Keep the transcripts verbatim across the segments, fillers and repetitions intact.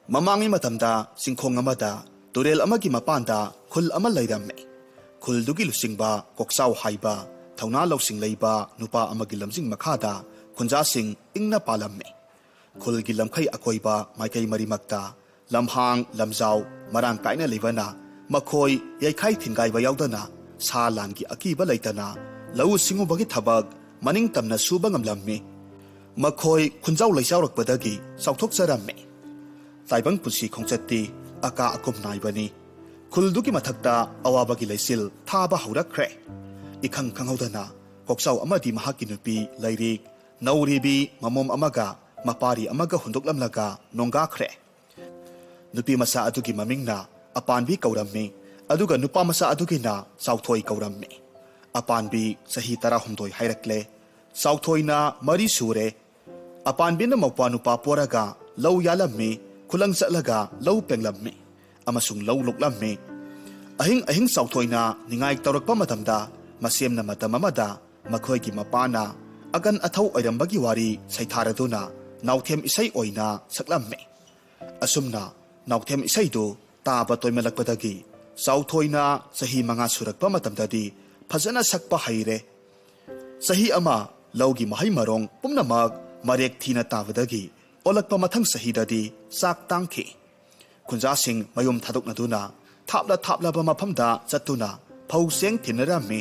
ꯃꯃꯥꯡꯉꯩ ꯃꯇꯝꯗ ꯆꯤꯡꯈꯣꯡ ꯑꯃꯗ ꯇꯨꯔꯦꯜ ꯑꯃꯒꯤ ꯃꯄꯥꯟꯗ ꯈꯨꯜ ꯑꯃ ꯂꯩꯔꯝꯃꯤ꯫ ꯈꯨꯜꯗꯨꯒꯤ ꯂꯨꯆꯤꯡꯕ ꯀꯣꯛꯆꯥꯎ ꯍꯥꯏꯕ ꯊꯧꯅꯥ ꯂꯧꯁꯤꯡ ꯂꯩꯕ ꯅꯨꯄꯥ ꯑꯃꯒꯤ ꯂꯝꯖꯤꯡ ꯃꯈꯥꯗ ꯈꯨꯟꯖꯥꯁꯤꯡ ꯏꯪꯅ ꯄꯥꯜꯂꯝꯃꯤ꯫ ꯈꯨꯜꯒꯤ ꯂꯝꯈꯩ ꯑꯀꯣꯏꯕ ꯃꯥꯏꯀꯩ ꯃꯔꯤꯃꯛꯇ ꯂꯝꯍꯥꯡ ꯂꯝꯖꯥꯎ ꯃꯔꯥꯡ ꯀꯥꯏꯅ ꯂꯩꯕꯅ ꯃꯈꯣꯏ ꯌꯩꯈꯥꯏ ꯊꯤꯟꯒꯥꯏꯕ ꯌꯥꯎꯗꯅ ꯁꯥ ꯂꯥꯟꯒꯤ ꯑꯀꯤꯕ ꯂꯩꯇꯅ ꯂꯧꯎ ꯁꯤꯡꯎꯕꯒꯤ ꯊꯕꯛ ꯃꯅꯤꯡ ꯇꯝꯅ ꯁꯨꯕ ꯉꯝꯂꯝꯃꯤ꯫ ꯃꯈꯣꯏ ꯈꯨꯟꯖꯥꯎ ꯂꯩꯆꯥꯎꯔꯛꯄꯗꯒꯤ ꯆꯥꯎꯊꯣꯛꯆꯔꯝꯃꯤ꯫ ꯇꯥꯏꯕꯪ ꯄꯨꯟꯁꯤ ꯈꯣꯡꯆꯠꯇꯤ ꯑꯀꯥ ꯑꯀꯨꯝ ꯅꯥꯏꯕꯅꯤ꯫ ꯈꯨꯜꯗꯨꯒꯤ ꯃꯊꯛꯇ ꯑꯋꯥꯕꯒꯤ ꯂꯩꯆꯤꯜ ꯊꯥꯕ ꯍꯧꯔꯛꯈ꯭ꯔꯦ꯫ ꯏꯈꯪ ꯈꯪꯍꯧꯗꯅ ꯀꯣꯛꯆꯥꯎ ꯑꯃꯗꯤ ꯃꯍꯥꯛꯀꯤ ꯅꯨꯄꯤ ꯂꯩꯔꯤꯛ ꯅꯧꯔꯤꯕꯤ ꯃꯃꯣꯝ ꯑꯃꯒ ꯃꯄꯥꯔꯤ ꯑꯃꯒ ꯍꯨꯟꯗꯣꯛꯂꯝꯂꯒ ꯅꯣꯡꯒꯥꯈ꯭ꯔꯦ꯫ ꯅꯨꯄꯤ ꯃꯆꯥ ꯑꯗꯨꯒꯤ ꯃꯃꯤꯡꯅ ꯑꯄꯥꯟꯕꯤ ꯀꯧꯔꯝꯃꯤ, ꯑꯗꯨꯒ ꯅꯨꯄꯥ ꯃꯆꯥ ꯑꯗꯨꯒꯤꯅ ꯆꯥꯎꯊꯣꯏ ꯀꯧꯔꯝꯃꯤ꯫ ꯑꯄꯥꯟꯕꯤ ꯆꯍꯤ ꯇꯔꯥꯍꯨꯝꯗꯣꯏ ꯍꯥꯏꯔꯛꯂꯦ, ꯆꯥꯎꯊꯣꯏꯅ ꯃꯔꯤ ꯁꯨꯔꯦ꯫ ꯑꯄꯥꯟꯕꯤꯅ ꯃꯧꯄ꯭ꯋꯥ ꯅꯨꯄꯥ ꯄꯣꯔꯒ ꯂꯧ ꯌꯥꯜꯂꯝꯃꯤ, ꯈꯨꯂꯪ ꯆꯠꯂꯒ ꯂꯧ ꯄꯦꯡꯂꯝꯃꯤ ꯑꯃꯁꯨꯡ ꯂꯧ ꯂꯣꯛꯂꯝꯃꯤ꯫ ꯑꯍꯤꯡ ꯑꯍꯤꯡ ꯆꯥꯎꯊꯣꯏꯅ ꯅꯤꯡꯉꯥꯏ ꯇꯧꯔꯛꯄ ꯃꯇꯝꯗ ꯃꯁꯦꯝꯅ ꯃꯇꯝ ꯑꯃꯗ ꯃꯈꯣꯏꯒꯤ ꯃꯄꯥꯅ ꯑꯀꯟ ꯑꯊꯧ ꯑꯣꯏꯔꯝꯕꯒꯤ ꯋꯥꯔꯤ ꯁꯩꯊꯥꯔꯗꯨꯅ ꯅꯥꯎꯊꯦꯝ ꯏꯁꯩ ꯑꯣꯏꯅ ꯁꯛꯂꯝꯃꯤ꯫ ꯑꯁꯨꯝꯅ ꯅꯥꯎꯊꯦꯝ ꯏꯁꯩꯗꯨ ꯇꯥꯕ ꯇꯣꯏꯃꯜꯂꯛꯄꯗꯒꯤ ꯆꯥꯎꯊꯣꯏꯅ ꯆꯍꯤ ꯃꯉꯥ ꯁꯨꯔꯛꯄ ꯃꯇꯝꯗꯗꯤ ꯐꯖꯅ ꯁꯛꯄ ꯍꯩꯔꯦ꯫ ꯆꯍꯤ ꯑꯃ ꯂꯧꯒꯤ ꯃꯍꯩ ꯃꯔꯣꯡ ꯄꯨꯝꯅꯃꯛ ꯃꯔꯦꯛ ꯊꯤꯅ ꯇꯥꯕꯗꯒꯤ ꯑꯣꯜꯂꯛꯄ ꯃꯊꯪ ꯆꯍꯤꯗꯗꯤ ꯆꯥꯛ ꯇꯥꯡꯈꯤ꯫ ꯈꯨꯟꯖꯥꯁꯤꯡ ꯃꯌꯨꯝ ꯊꯥꯗꯣꯛꯅꯗꯨꯅ ꯊꯥꯞꯂ ꯊꯥꯞꯂꯕ ꯃꯐꯝꯗ ꯆꯠꯇꯨꯅ ꯐꯧ ꯆꯦꯡ ꯊꯤꯟꯅꯔꯝꯃꯤ꯫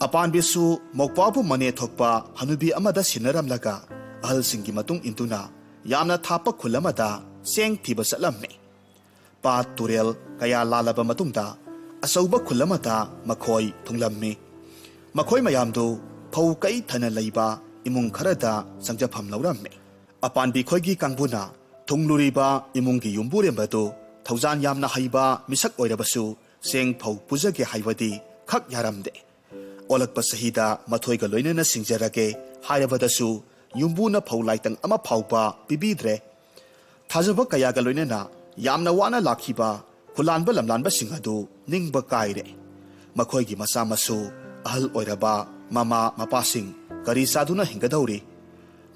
ꯑꯄꯥꯟꯕꯤꯁꯨ ꯃꯧꯄ꯭ꯋꯥꯕꯨ ꯃꯅꯦ ꯊꯣꯛꯄ ꯍꯅꯨꯕꯤ ꯑꯃꯗ ꯁꯤꯟꯅꯔꯝꯂꯒ ꯑꯍꯜꯁꯤꯡꯒꯤ ꯃꯇꯨꯡ ꯏꯟꯗꯨꯅ ꯌꯥꯝꯅ ꯊꯥꯞꯄ ꯈꯨꯜ ꯑꯃꯗ ꯆꯦꯡ ꯊꯤꯕ ꯆꯠꯂꯝꯃꯤ꯫ ꯄꯥꯠ ꯇꯨꯔꯦꯜ ꯀꯌꯥ ꯂꯥꯜꯂꯕ ꯃꯇꯨꯡꯗ ꯑꯆꯧꯕ ꯈꯨꯜ ꯑꯃꯗ ꯃꯈꯣꯏ ꯊꯨꯡꯂꯝꯃꯤ꯫ ꯃꯈꯣꯏ ꯃꯌꯥꯝꯗꯨ ꯐꯧ ꯀꯩ ꯊꯅ ꯂꯩꯕ ꯏꯃꯨꯡ ꯈꯔꯗ ꯆꯪꯖꯐꯝ ꯂꯧꯔꯝꯃꯤ꯫ ꯑꯄꯥꯟꯕꯤ ꯈꯣꯏꯒꯤ ꯀꯥꯡꯕꯨꯅ ꯊꯨꯡꯂꯨꯔꯤꯕ ꯏꯃꯨꯡꯒꯤ ꯌꯨꯝꯕꯨꯔꯦꯝꯕꯗꯨ ꯊꯧꯖꯥꯟ ꯌꯥꯝꯅ ꯍꯩꯕ ꯃꯤꯁꯛ ꯑꯣꯏꯔꯕꯁꯨ ꯆꯦꯡ ꯐꯧ ꯄꯨꯖꯒꯦ ꯍꯥꯏꯕꯗꯤ ꯈꯛ ꯌꯥꯔꯝꯗꯦ꯫ ꯑꯣꯜꯂꯛꯄ ꯆꯍꯤꯗ ꯃꯊꯣꯏꯒ ꯂꯣꯏꯅꯅ ꯁꯤꯡꯖꯔꯒꯦ ꯍꯥꯏꯔꯕꯗꯁꯨ ꯌꯨꯝꯕꯨꯅ ꯐꯧ ꯂꯥꯏꯇꯪ ꯑꯃ ꯐꯥꯎꯕ ꯄꯤꯕꯤꯗ꯭ꯔꯦ꯫ ꯊꯥꯖꯕ ꯀꯌꯥꯒ ꯂꯣꯏꯅꯅ ꯌꯥꯝꯅ ꯋꯥꯅ ꯂꯥꯛꯈꯤꯕ ꯈꯨꯂꯥꯟꯕ ꯂꯝꯂꯥꯟꯕꯁꯤꯡ ꯑꯗꯨ ꯅꯤꯡꯕ ꯀꯥꯏꯔꯦ꯫ ꯃꯈꯣꯏꯒꯤ ꯃꯆꯥ ꯃꯁꯨ ꯑꯍꯜ ꯑꯣꯏꯔꯕ ꯃꯃꯥ ꯃꯄꯥꯁꯤꯡ ꯀꯔꯤ ꯆꯥꯗꯨꯅ ꯍꯤꯡꯒꯗꯧꯔꯤ?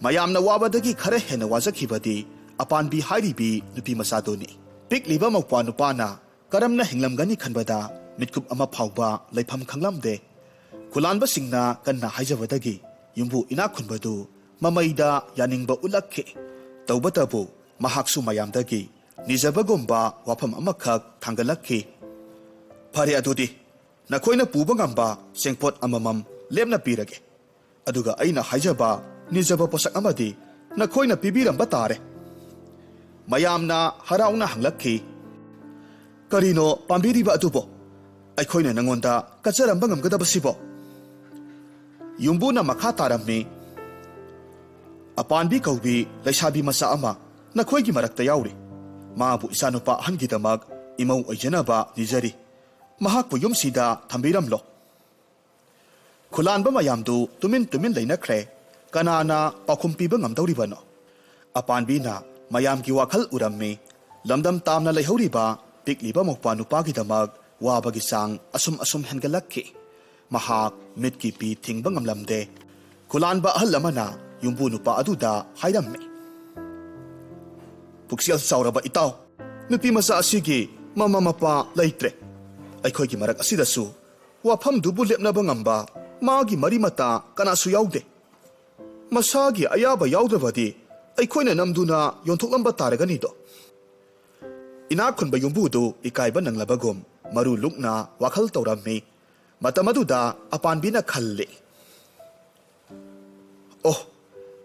ꯃꯌꯥꯝꯅ ꯋꯥꯕꯗꯒꯤ ꯈꯔ ꯍꯦꯟꯅ ꯋꯥꯖꯈꯤꯕꯗꯤ ꯑꯄꯥꯟꯕꯤ ꯍꯥꯏꯔꯤꯕꯤ ꯅꯨꯄꯤ ꯃꯆꯥꯗꯨꯅꯤ꯫ ꯄꯤꯛꯂꯤꯕ ꯃꯧꯄ꯭ꯋꯥ ꯅꯨꯄꯥꯅ ꯀꯔꯝꯅ ꯍꯤꯡꯂꯝꯒꯅꯤ ꯈꯟꯕꯗ ꯃꯤꯠꯀꯨꯞ ꯑꯃ ꯐꯥꯎꯕ ꯂꯩꯐꯝ ꯈꯪꯂꯝꯗꯦ꯫ ꯈꯨꯂꯥꯟꯕꯁꯤꯡꯅ ꯀꯟꯅ ꯍꯥꯏꯖꯕꯗꯒꯤ ꯌꯨꯝꯕꯨ ꯏꯅꯥꯛ ꯈꯨꯟꯕꯗꯨ ꯃꯃꯩꯗ ꯌꯥꯅꯤꯡꯕ ꯎꯠꯂꯛꯈꯤ꯫ ꯇꯧꯕꯇꯕꯨ ꯃꯍꯥꯛꯁꯨ ꯃꯌꯥꯝꯗꯒꯤ ꯅꯤꯖꯕꯒꯨꯝꯕ ꯋꯥꯐꯝ ꯑꯃꯈꯛ ꯊꯥꯡꯒꯠꯂꯛꯈꯤ꯫ "ꯐꯔꯦ, ꯑꯗꯨꯗꯤ ꯅꯈꯣꯏꯅ ꯄꯨꯕ ꯉꯝꯕ ꯆꯦꯡꯄꯣꯠ ꯑꯃꯃꯝ ꯂꯦꯞꯅ ꯄꯤꯔꯒꯦ꯫ ꯑꯗꯨꯒ ꯑꯩꯅ ꯍꯥꯏꯖꯕ ꯅꯤꯖꯕ ꯄꯣꯠꯁꯛ ꯑꯃꯗꯤ ꯅꯈꯣꯏꯅ ꯄꯤꯕꯤꯔꯝꯕ ꯇꯥꯔꯦ꯫" ꯃꯌꯥꯝꯅ ꯍꯔꯥꯎꯅ ꯍꯪꯂꯛꯈꯤ, "ꯀꯔꯤꯅꯣ ꯄꯥꯝꯕꯤꯔꯤꯕ ꯑꯗꯨꯕꯣ? ꯑꯩꯈꯣꯏꯅ ꯅꯉꯣꯟꯗ ꯀꯠꯆꯔꯝꯕ ꯉꯝꯒꯗꯕꯁꯤꯕꯣ?" ꯌꯨꯝꯕꯨꯅ ꯃꯈꯥ ꯇꯥꯔꯝꯃꯤ, "ꯑꯄꯥꯟꯕꯤ ꯀꯧꯕꯤ ꯂꯩꯁꯥꯕꯤ ꯃꯆꯥ ꯑꯃ ꯅꯈꯣꯏꯒꯤ ꯃꯔꯛꯇ ꯌꯥꯎꯔꯤ꯫ ꯃꯥꯕꯨ ꯏꯆꯥꯅꯨꯄꯥ ꯑꯍꯟꯒꯤꯗꯃꯛ ꯏꯃꯧ ꯑꯣꯏꯖꯅꯕ ꯅꯤꯖꯔꯤ꯫ ꯃꯍꯥꯛꯄꯨ ꯌꯨꯝꯁꯤꯗ ꯊꯝꯕꯤꯔꯝꯂꯣ꯫" ꯈꯨꯂꯥꯟꯕ ꯃꯌꯥꯝꯗꯨ ꯇꯨꯃꯤꯟ ꯇꯨꯃꯤꯟ ꯂꯩꯅꯈ꯭ꯔꯦ꯫ ꯀꯅꯥꯅ ꯄꯥꯎꯈꯨꯝ ꯄꯤꯕ ꯉꯝꯗꯧꯔꯤꯕꯅꯣ? ꯑꯄꯥꯟꯕꯤꯅ ꯃꯌꯥꯝꯒꯤ ꯋꯥꯈꯜ ꯎꯔꯝꯃꯤ꯫ ꯂꯝꯗꯝ ꯇꯥꯝꯅ ꯂꯩꯍꯧꯔꯤꯕ ꯄꯤꯛꯂꯤꯕ ꯃꯧꯄ꯭ꯋꯥ ꯅꯨꯄꯥꯒꯤꯗꯃꯛ ꯋꯥꯕꯒꯤ ꯆꯥꯡ ꯑꯁꯨꯝ ꯑꯁꯨꯝ ꯍꯦꯟꯒꯠꯂꯛꯈꯤ꯫ ꯃꯍꯥꯛ ꯃꯤꯠꯀꯤ ꯄꯤ ꯊꯤꯡꯕ ꯉꯝꯂꯝꯗꯦ꯫ ꯈꯨꯂꯥꯟꯕ ꯑꯍꯜ ꯑꯃꯅ ꯌꯨꯝꯕꯨ ꯅꯨꯄꯥ ꯑꯗꯨꯗ ꯍꯥꯏꯔꯝꯃꯤ, "ꯄꯨꯛꯆꯦꯜ ꯆꯥꯎꯔꯕ ꯏꯇꯥꯎ, ꯅꯨꯄꯤ ꯃꯆꯥ ꯑꯁꯤꯒꯤ ꯃꯃꯥ ꯃꯄꯥ ꯂꯩꯇ꯭ꯔꯦ꯫ ꯑꯩꯈꯣꯏꯒꯤ ꯃꯔꯛ ꯑꯁꯤꯗꯁꯨ ꯋꯥꯐꯝꯗꯨꯕꯨ ꯂꯦꯞꯅꯕ ꯉꯝꯕ ꯃꯥꯒꯤ ꯃꯔꯤ ꯃꯇꯥ ꯀꯅꯥꯁꯨ ꯌꯥꯎꯗꯦ꯫ ꯃꯁꯥꯒꯤ ꯑꯌꯥꯕ ꯌꯥꯎꯗ꯭ꯔꯕꯗꯤ ꯑꯩꯈꯣꯏꯅ ꯅꯝꯗꯨꯅ ꯌꯣꯟꯊꯣꯛꯂꯝꯕ ꯇꯥꯔꯒꯅꯤꯗꯣ꯫" ꯏꯅꯥꯛ ꯈꯨꯟꯕ ꯌꯨꯝꯕꯨꯗꯨ ꯏꯀꯥꯏꯕ ꯅꯪꯂꯕꯒꯨꯝ ꯃꯔꯨ ꯂꯨꯛꯅ ꯋꯥꯈꯜ ꯇꯧꯔꯝꯃꯤ꯫ ꯃꯇꯝ ꯑꯗꯨꯗ ꯑꯄꯥꯟꯕꯤꯅ ꯈꯜꯂꯤ, "ꯑꯣ,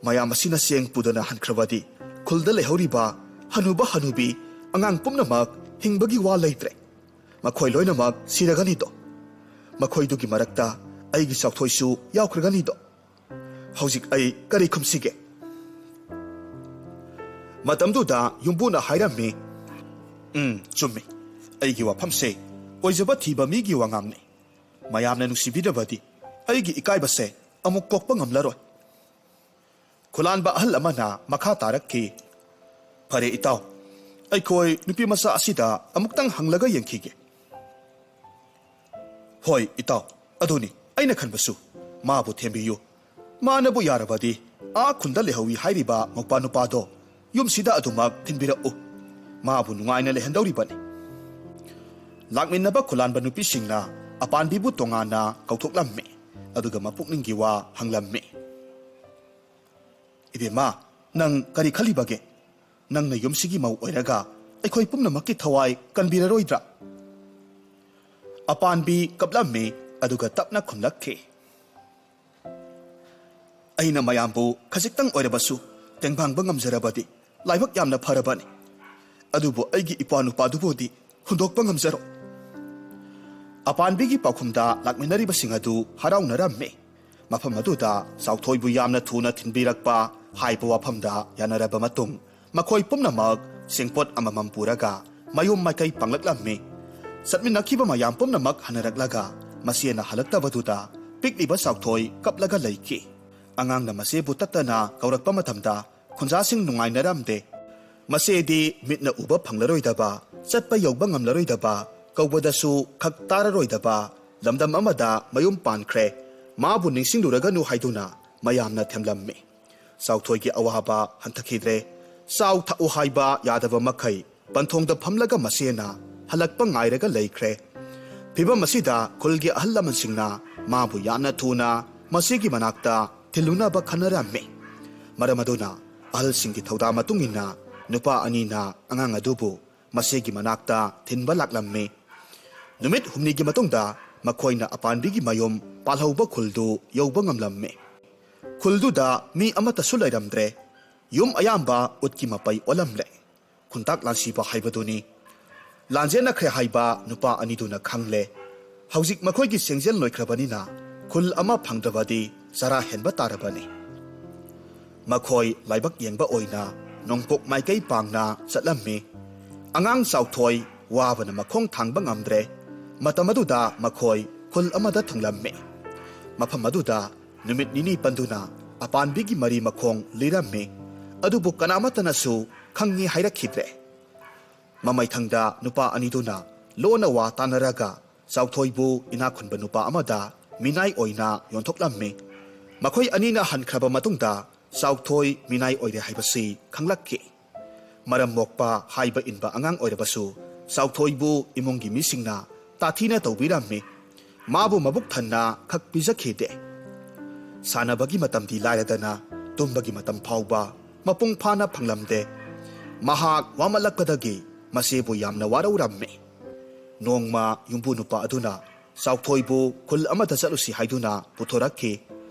ꯃꯌꯥꯝ ꯑꯁꯤꯅ ꯆꯦꯡ ꯄꯨꯗꯅ ꯍꯟꯈ꯭ꯔꯕꯗꯤ ꯈꯨꯜꯗ ꯂꯩꯍꯧꯔꯤꯕ ꯍꯅꯨꯕ ꯍꯅꯨꯕꯤ, ꯑꯉꯥꯡ ꯄꯨꯝꯅꯃꯛ ꯍꯤꯡꯕꯒꯤ ꯋꯥ ꯂꯩꯇ꯭ꯔꯦ꯫ ꯃꯈꯣꯏ ꯂꯣꯏꯅꯃꯛ ꯁꯤꯔꯒꯅꯤꯗꯣ꯫ ꯃꯈꯣꯏꯗꯨꯒꯤ ꯃꯔꯛꯇ ꯑꯩꯒꯤ ꯆꯥꯎꯊꯣꯏꯁꯨ ꯌꯥꯎꯈ꯭ꯔꯒꯅꯤꯗꯣ꯫ ꯍꯧꯖꯤꯛ ꯑꯩ ꯀꯔꯤ ꯈꯨꯝꯁꯤꯒꯦ?" ꯃꯇꯝꯗꯨꯗ ꯌꯨꯝꯕꯨꯅ ꯍꯥꯏꯔꯝꯃꯤ, "ꯎꯝ, ꯆꯨꯝꯃꯤ꯫ ꯑꯩꯒꯤ ꯋꯥꯐꯝꯁꯦ ꯑꯣꯏꯖꯕ ꯊꯤꯕ ꯃꯤꯒꯤ ꯋꯥꯉꯥꯡꯅꯤ꯫ ꯃꯌꯥꯝꯅ ꯅꯨꯡꯁꯤꯕꯤꯗ꯭ꯔꯕꯗꯤ ꯑꯩꯒꯤ ꯏꯀꯥꯏꯕꯁꯦ ꯑꯃꯨꯛ ꯀꯣꯛꯄ ꯉꯝꯂꯔꯣꯏ꯫" ꯈꯨꯂꯥꯟꯕ ꯑꯍꯜ ꯑꯃꯅ ꯃꯈꯥ ꯇꯥꯔꯛꯈꯤ, "ꯐꯔꯦ ꯏꯇꯥꯎ, ꯑꯩꯈꯣꯏ ꯅꯨꯄꯤ ꯃꯆꯥ ꯑꯁꯤꯗ ꯑꯃꯨꯛꯇꯪ ꯍꯪꯂꯒ ꯌꯦꯡꯈꯤꯒꯦ꯫" "ꯍꯣꯏ ꯏꯇꯥꯎ, ꯑꯗꯨꯅꯤ ꯑꯩꯅ ꯈꯟꯕꯁꯨ꯫ ꯃꯥꯕꯨ ꯊꯦꯝꯕꯤꯌꯨ꯫ ꯃꯥꯅꯕꯨ ꯌꯥꯔꯕꯗꯤ ꯑꯥ ꯈꯨꯟꯗ ꯂꯩꯍꯧꯏ ꯍꯥꯏꯔꯤꯕ ꯃꯧꯄꯥ ꯅꯨꯄꯥꯗꯣ ꯌꯨꯝꯁꯤꯗ ꯑꯗꯨꯃꯛ ꯊꯤꯟꯕꯤꯔꯛꯎ꯫ ꯃꯥꯕꯨ ꯅꯨꯡꯉꯥꯏꯅ ꯂꯩꯍꯟꯗꯧꯔꯤꯕꯅꯤ꯫ ꯂꯥꯛꯃꯤꯟꯅꯕ ꯈꯨꯂꯥꯟꯕ ꯅꯨꯄꯤꯁꯤꯡꯅ ꯑꯄꯥꯟꯕꯤꯕꯨ ꯇꯣꯉꯥꯟꯅ ꯀꯧꯊꯣꯛꯂꯝꯃꯤ, ꯑꯗꯨꯒ ꯃꯄꯨꯛꯅꯤꯡꯒꯤ ꯋꯥ ꯍꯪꯂꯝꯃꯤ꯫ "ꯏꯕꯦꯝꯃ, ꯅꯪ ꯀꯔꯤ ꯈꯜꯂꯤꯕꯒꯦ? ꯅꯪꯅ ꯌꯨꯝꯁꯤꯒꯤ ꯃꯧ ꯑꯣꯏꯔꯒ ꯑꯩꯈꯣꯏ ꯄꯨꯝꯅꯃꯛꯀꯤ ꯊꯋꯥꯏ ꯀꯟꯕꯤꯔꯔꯣꯏꯗ꯭ꯔꯥ?" ꯑꯄꯥꯟꯕꯤ ꯀꯞꯂꯝꯃꯤ, ꯑꯗꯨꯒ ꯇꯞꯅ ꯈꯨꯝꯂꯛꯈꯤ꯫ "ꯑꯩꯅ ꯃꯌꯥꯝꯕꯨ ꯈꯖꯤꯛꯇꯪ ꯑꯣꯏꯔꯕꯁꯨ ꯇꯦꯡꯕꯥꯡꯕ ꯉꯝꯖꯔꯕꯗꯤ ꯂꯥꯏꯕꯛ ꯌꯥꯝꯅ ꯐꯔꯕꯅꯤ꯫ ꯑꯗꯨꯕꯨ ꯑꯩꯒꯤ ꯏꯄ꯭ꯋꯥ ꯅꯨꯄꯥꯗꯨꯕꯨꯗꯤ ꯍꯨꯟꯗꯣꯛꯄ ꯉꯝꯖꯔꯣꯏ꯫" ꯑꯄꯥꯟꯕꯤꯒꯤ ꯄꯥꯎꯈꯨꯝꯗ ꯂꯥꯛꯃꯤꯟꯅꯔꯤꯕꯁꯤꯡ ꯑꯗꯨ ꯍꯔꯥꯎꯅꯔꯝꯃꯤ꯫ ꯃꯐꯝ ꯑꯗꯨꯗ ꯆꯥꯎꯊꯣꯏꯕꯨ ꯌꯥꯝꯅ ꯊꯨꯅ ꯊꯤꯟꯕꯤꯔꯛꯄ ꯍꯥꯏꯕ ꯋꯥꯐꯝꯗ ꯌꯥꯅꯔꯕ ꯃꯇꯨꯡ, ꯃꯈꯣꯏ ꯄꯨꯝꯅꯃꯛ ꯆꯦꯡꯄꯣꯠ ꯑꯃꯃꯝ ꯄꯨꯔꯒ ꯃꯌꯨꯝ ꯃꯥꯏꯀꯩ ꯄꯥꯡꯂꯛꯂꯝꯃꯤ꯫ ꯆꯠꯃꯤꯟꯅꯈꯤꯕ ꯃꯌꯥꯝ ꯄꯨꯝꯅꯃꯛ ꯍꯟꯅꯔꯛꯂꯒ ꯃꯆꯦꯅ ꯍꯜꯂꯛꯇꯕꯗꯨꯗ ꯄꯤꯛꯂꯤꯕ ꯆꯥꯎꯊꯣꯏ ꯀꯞꯂꯒ ꯂꯩꯈꯤ꯫ ꯑꯉꯥꯡꯅ ꯃꯆꯦꯕꯨ ꯇꯠꯇꯅ ꯀꯧꯔꯛꯄ ꯃꯇꯝꯗ ꯈꯨꯟꯖꯥꯁꯤꯡ ꯅꯨꯡꯉꯥꯏꯅꯔꯝꯗꯦ꯫ ꯃꯆꯦꯗꯤ ꯃꯤꯠꯅ ꯎꯕ ꯐꯪꯂꯔꯣꯏꯗꯕ, ꯆꯠꯄ ꯌꯧꯕ ꯉꯝꯂꯔꯣꯏꯗꯕ, ꯀꯧꯕꯗꯁꯨ ꯈꯛ ꯇꯥꯔꯔꯣꯏꯗꯕ ꯂꯝꯗꯝ ꯑꯃꯗ ꯃꯌꯨꯝ ꯄꯥꯟꯈ꯭ꯔꯦ꯫ ꯃꯥꯕꯨ ꯅꯤꯡꯁꯤꯡꯂꯨꯔꯒꯅꯨ ꯍꯥꯏꯗꯨꯅ ꯃꯌꯥꯝꯅ ꯊꯦꯝꯂꯝꯃꯤ꯫ ꯆꯥꯎꯊꯣꯏꯒꯤ ꯑꯋꯥꯕ ꯍꯟꯊꯈꯤꯗ꯭ꯔꯦ꯫ ꯆꯥꯎ ꯊꯛꯎ ꯍꯥꯏꯕ ꯌꯥꯗꯕ ꯃꯈꯩ ꯄꯟꯊꯣꯡꯗ ꯐꯝꯂꯒ ꯃꯆꯦꯅ ꯍꯜꯂꯛꯄ ꯉꯥꯏꯔꯒ ꯂꯩꯈ꯭ꯔꯦ꯫ ꯐꯤꯚꯝ ꯑꯁꯤꯗ ꯈꯨꯜꯒꯤ ꯑꯍꯜ ꯂꯃꯟꯁꯤꯡꯅ ꯃꯥꯕꯨ ꯌꯥꯝꯅ ꯊꯨꯅ ꯃꯆꯦꯒꯤ ꯃꯅꯥꯛꯇ ꯊꯤꯜꯂꯨꯅꯕ ꯈꯟꯅꯔꯝꯃꯤ꯫ ꯃꯔꯝ ꯑꯗꯨꯅ ꯑꯍꯜꯁꯤꯡꯒꯤ ꯊꯧꯗꯥꯡ ꯃꯇꯨꯡ ꯏꯟꯅ ꯅꯨꯄꯥ ꯑꯅꯤꯅ ꯑꯉꯥꯡ ꯑꯗꯨꯕꯨ ꯃꯆꯦꯒꯤ ꯃꯅꯥꯛꯇ ꯊꯤꯟꯕ ꯂꯥꯛꯂꯝꯃꯤ꯫ ꯅꯨꯃꯤꯠ ꯍꯨꯝꯅꯤꯒꯤ ꯃꯇꯨꯡꯗ ꯃꯈꯣꯏꯅ ꯑꯄꯥꯟꯕꯤꯒꯤ ꯃꯌꯨꯝ ꯄꯥꯜꯍꯧꯕ ꯈꯨꯜꯗꯨ ꯌꯧꯕ ꯉꯝꯂꯝꯃꯤ꯫ ꯈꯨꯜꯗꯨꯗ ꯃꯤ ꯑꯃꯠꯇꯁꯨ ꯂꯩꯔꯝꯗ꯭ꯔꯦ꯫ ꯌꯨꯝ ꯑꯌꯥꯝꯕ ꯎꯠꯀꯤ ꯃꯄꯩ ꯑꯣꯜꯂꯝꯂꯦ꯫ ꯈꯨꯟꯇꯥꯛ ꯂꯥꯟꯁꯤꯕ ꯍꯥꯏꯕꯗꯨꯅꯤ꯫ ꯂꯥꯟꯖꯦꯟꯅꯈ꯭ꯔꯦ ꯍꯥꯏꯕ ꯅꯨꯄꯥ ꯑꯅꯤꯗꯨꯅ ꯈꯪꯂꯦ꯫ ꯍꯧꯖꯤꯛ ꯃꯈꯣꯏꯒꯤ ꯁꯦꯡꯖꯦꯜ ꯂꯣꯏꯈ꯭ꯔꯕꯅꯤꯅ ꯈꯨꯜ ꯑꯃ ꯐꯪꯗ꯭ꯔꯕꯗꯤ ꯆꯔꯥ ꯍꯦꯟꯕ ꯇꯥꯔꯕꯅꯤ꯫ ꯃꯈꯣꯏ ꯂꯥꯏꯕꯛ ꯌꯦꯡꯕ ꯑꯣꯏꯅ ꯅꯣꯡꯄꯣꯛ ꯃꯥꯏꯀꯩ ꯄꯥꯡꯅ ꯆꯠꯂꯝꯃꯤ꯫ ꯑꯉꯥꯡ ꯆꯥꯎꯊꯣꯏ ꯋꯥꯕꯅ ꯃꯈꯣꯡ ꯊꯥꯡꯕ ꯉꯝꯗ꯭ꯔꯦ꯫ ꯃꯇꯝ ꯑꯗꯨꯗ ꯃꯈꯣꯏ ꯈꯨꯜ ꯑꯃꯗ ꯊꯨꯡꯂꯝꯃꯤ꯫ ꯃꯐꯝ ꯑꯗꯨꯗ ꯅꯨꯃꯤꯠ ꯅꯤꯅꯤ ꯄꯟꯗꯨꯅ ꯑꯄꯥꯟꯕꯤꯒꯤ ꯃꯔꯤ ꯃꯈꯣꯡ ꯂꯤꯔꯝꯃꯤ꯫ ꯑꯗꯨꯕꯨ ꯀꯅꯥꯃꯠꯇꯅꯁꯨ ꯈꯪꯉꯤ ꯍꯥꯏꯔꯛꯈꯤꯗ꯭ꯔꯦ꯫ ꯃꯃꯩꯊꯪꯗ ꯅꯨꯄꯥ ꯑꯅꯤꯗꯨꯅ ꯂꯣꯟꯅ ꯋꯥ ꯇꯥꯅꯔꯒ ꯆꯥꯎꯊꯣꯏꯕꯨ ꯏꯅꯥꯛ ꯈꯨꯟꯕ ꯅꯨꯄꯥ ꯑꯃꯗ ꯃꯤꯅꯥꯏ ꯑꯣꯏꯅ ꯌꯣꯟꯊꯣꯛꯂꯝꯃꯤ꯫ ꯃꯈꯣꯏ ꯑꯅꯤꯅ ꯍꯟꯈ꯭ꯔꯕ ꯃꯇꯨꯡꯗ ꯆꯥꯎꯊꯣꯏ ꯃꯤꯅꯥꯏ ꯑꯣꯏꯔꯦ ꯍꯥꯏꯕꯁꯤ ꯈꯪꯂꯛꯈꯤ꯫ ꯃꯔꯝ ꯃꯣꯛꯄ, ꯍꯥꯏꯕ ꯏꯟꯕ ꯑꯉꯥꯡ ꯑꯣꯏꯔꯕꯁꯨ ꯆꯥꯎꯊꯣꯏꯕꯨ ꯏꯃꯨꯡꯒꯤ ꯃꯤꯁꯤꯡꯅ ꯇꯥꯊꯤꯅ ꯇꯧꯕꯤꯔꯝꯃꯤ꯫ ꯃꯥꯕꯨ ꯃꯕꯨꯛ ꯊꯟꯅ ꯈꯛ ꯄꯤꯖꯈꯤꯗꯦ꯫ ꯁꯥꯟꯅꯕꯒꯤ ꯃꯇꯝꯗꯤ ꯂꯥꯏꯔꯗꯅ ꯇꯨꯝꯕꯒꯤ ꯃꯇꯝ ꯐꯥꯎꯕ ꯃꯄꯨꯡ ꯐꯥꯅ ꯐꯪꯂꯝꯗꯦ꯫ ꯃꯍꯥꯛ ꯋꯥꯃꯜꯂꯛꯄꯗꯒꯤ ꯃꯆꯦꯕꯨ ꯌꯥꯝꯅ ꯋꯥꯔꯧꯔꯝꯃꯤ꯫ ꯅꯣꯡꯃ ꯌꯨꯝꯕꯨ ꯅꯨꯄꯥ ꯑꯗꯨꯅ ꯆꯥꯎꯊꯣꯏꯕꯨ ꯈꯨꯜ ꯑꯃꯗ ꯆꯠꯂꯨꯁꯤ ꯍꯥꯏꯗꯨꯅ ꯄꯨꯊꯣꯔꯛꯈꯤ꯫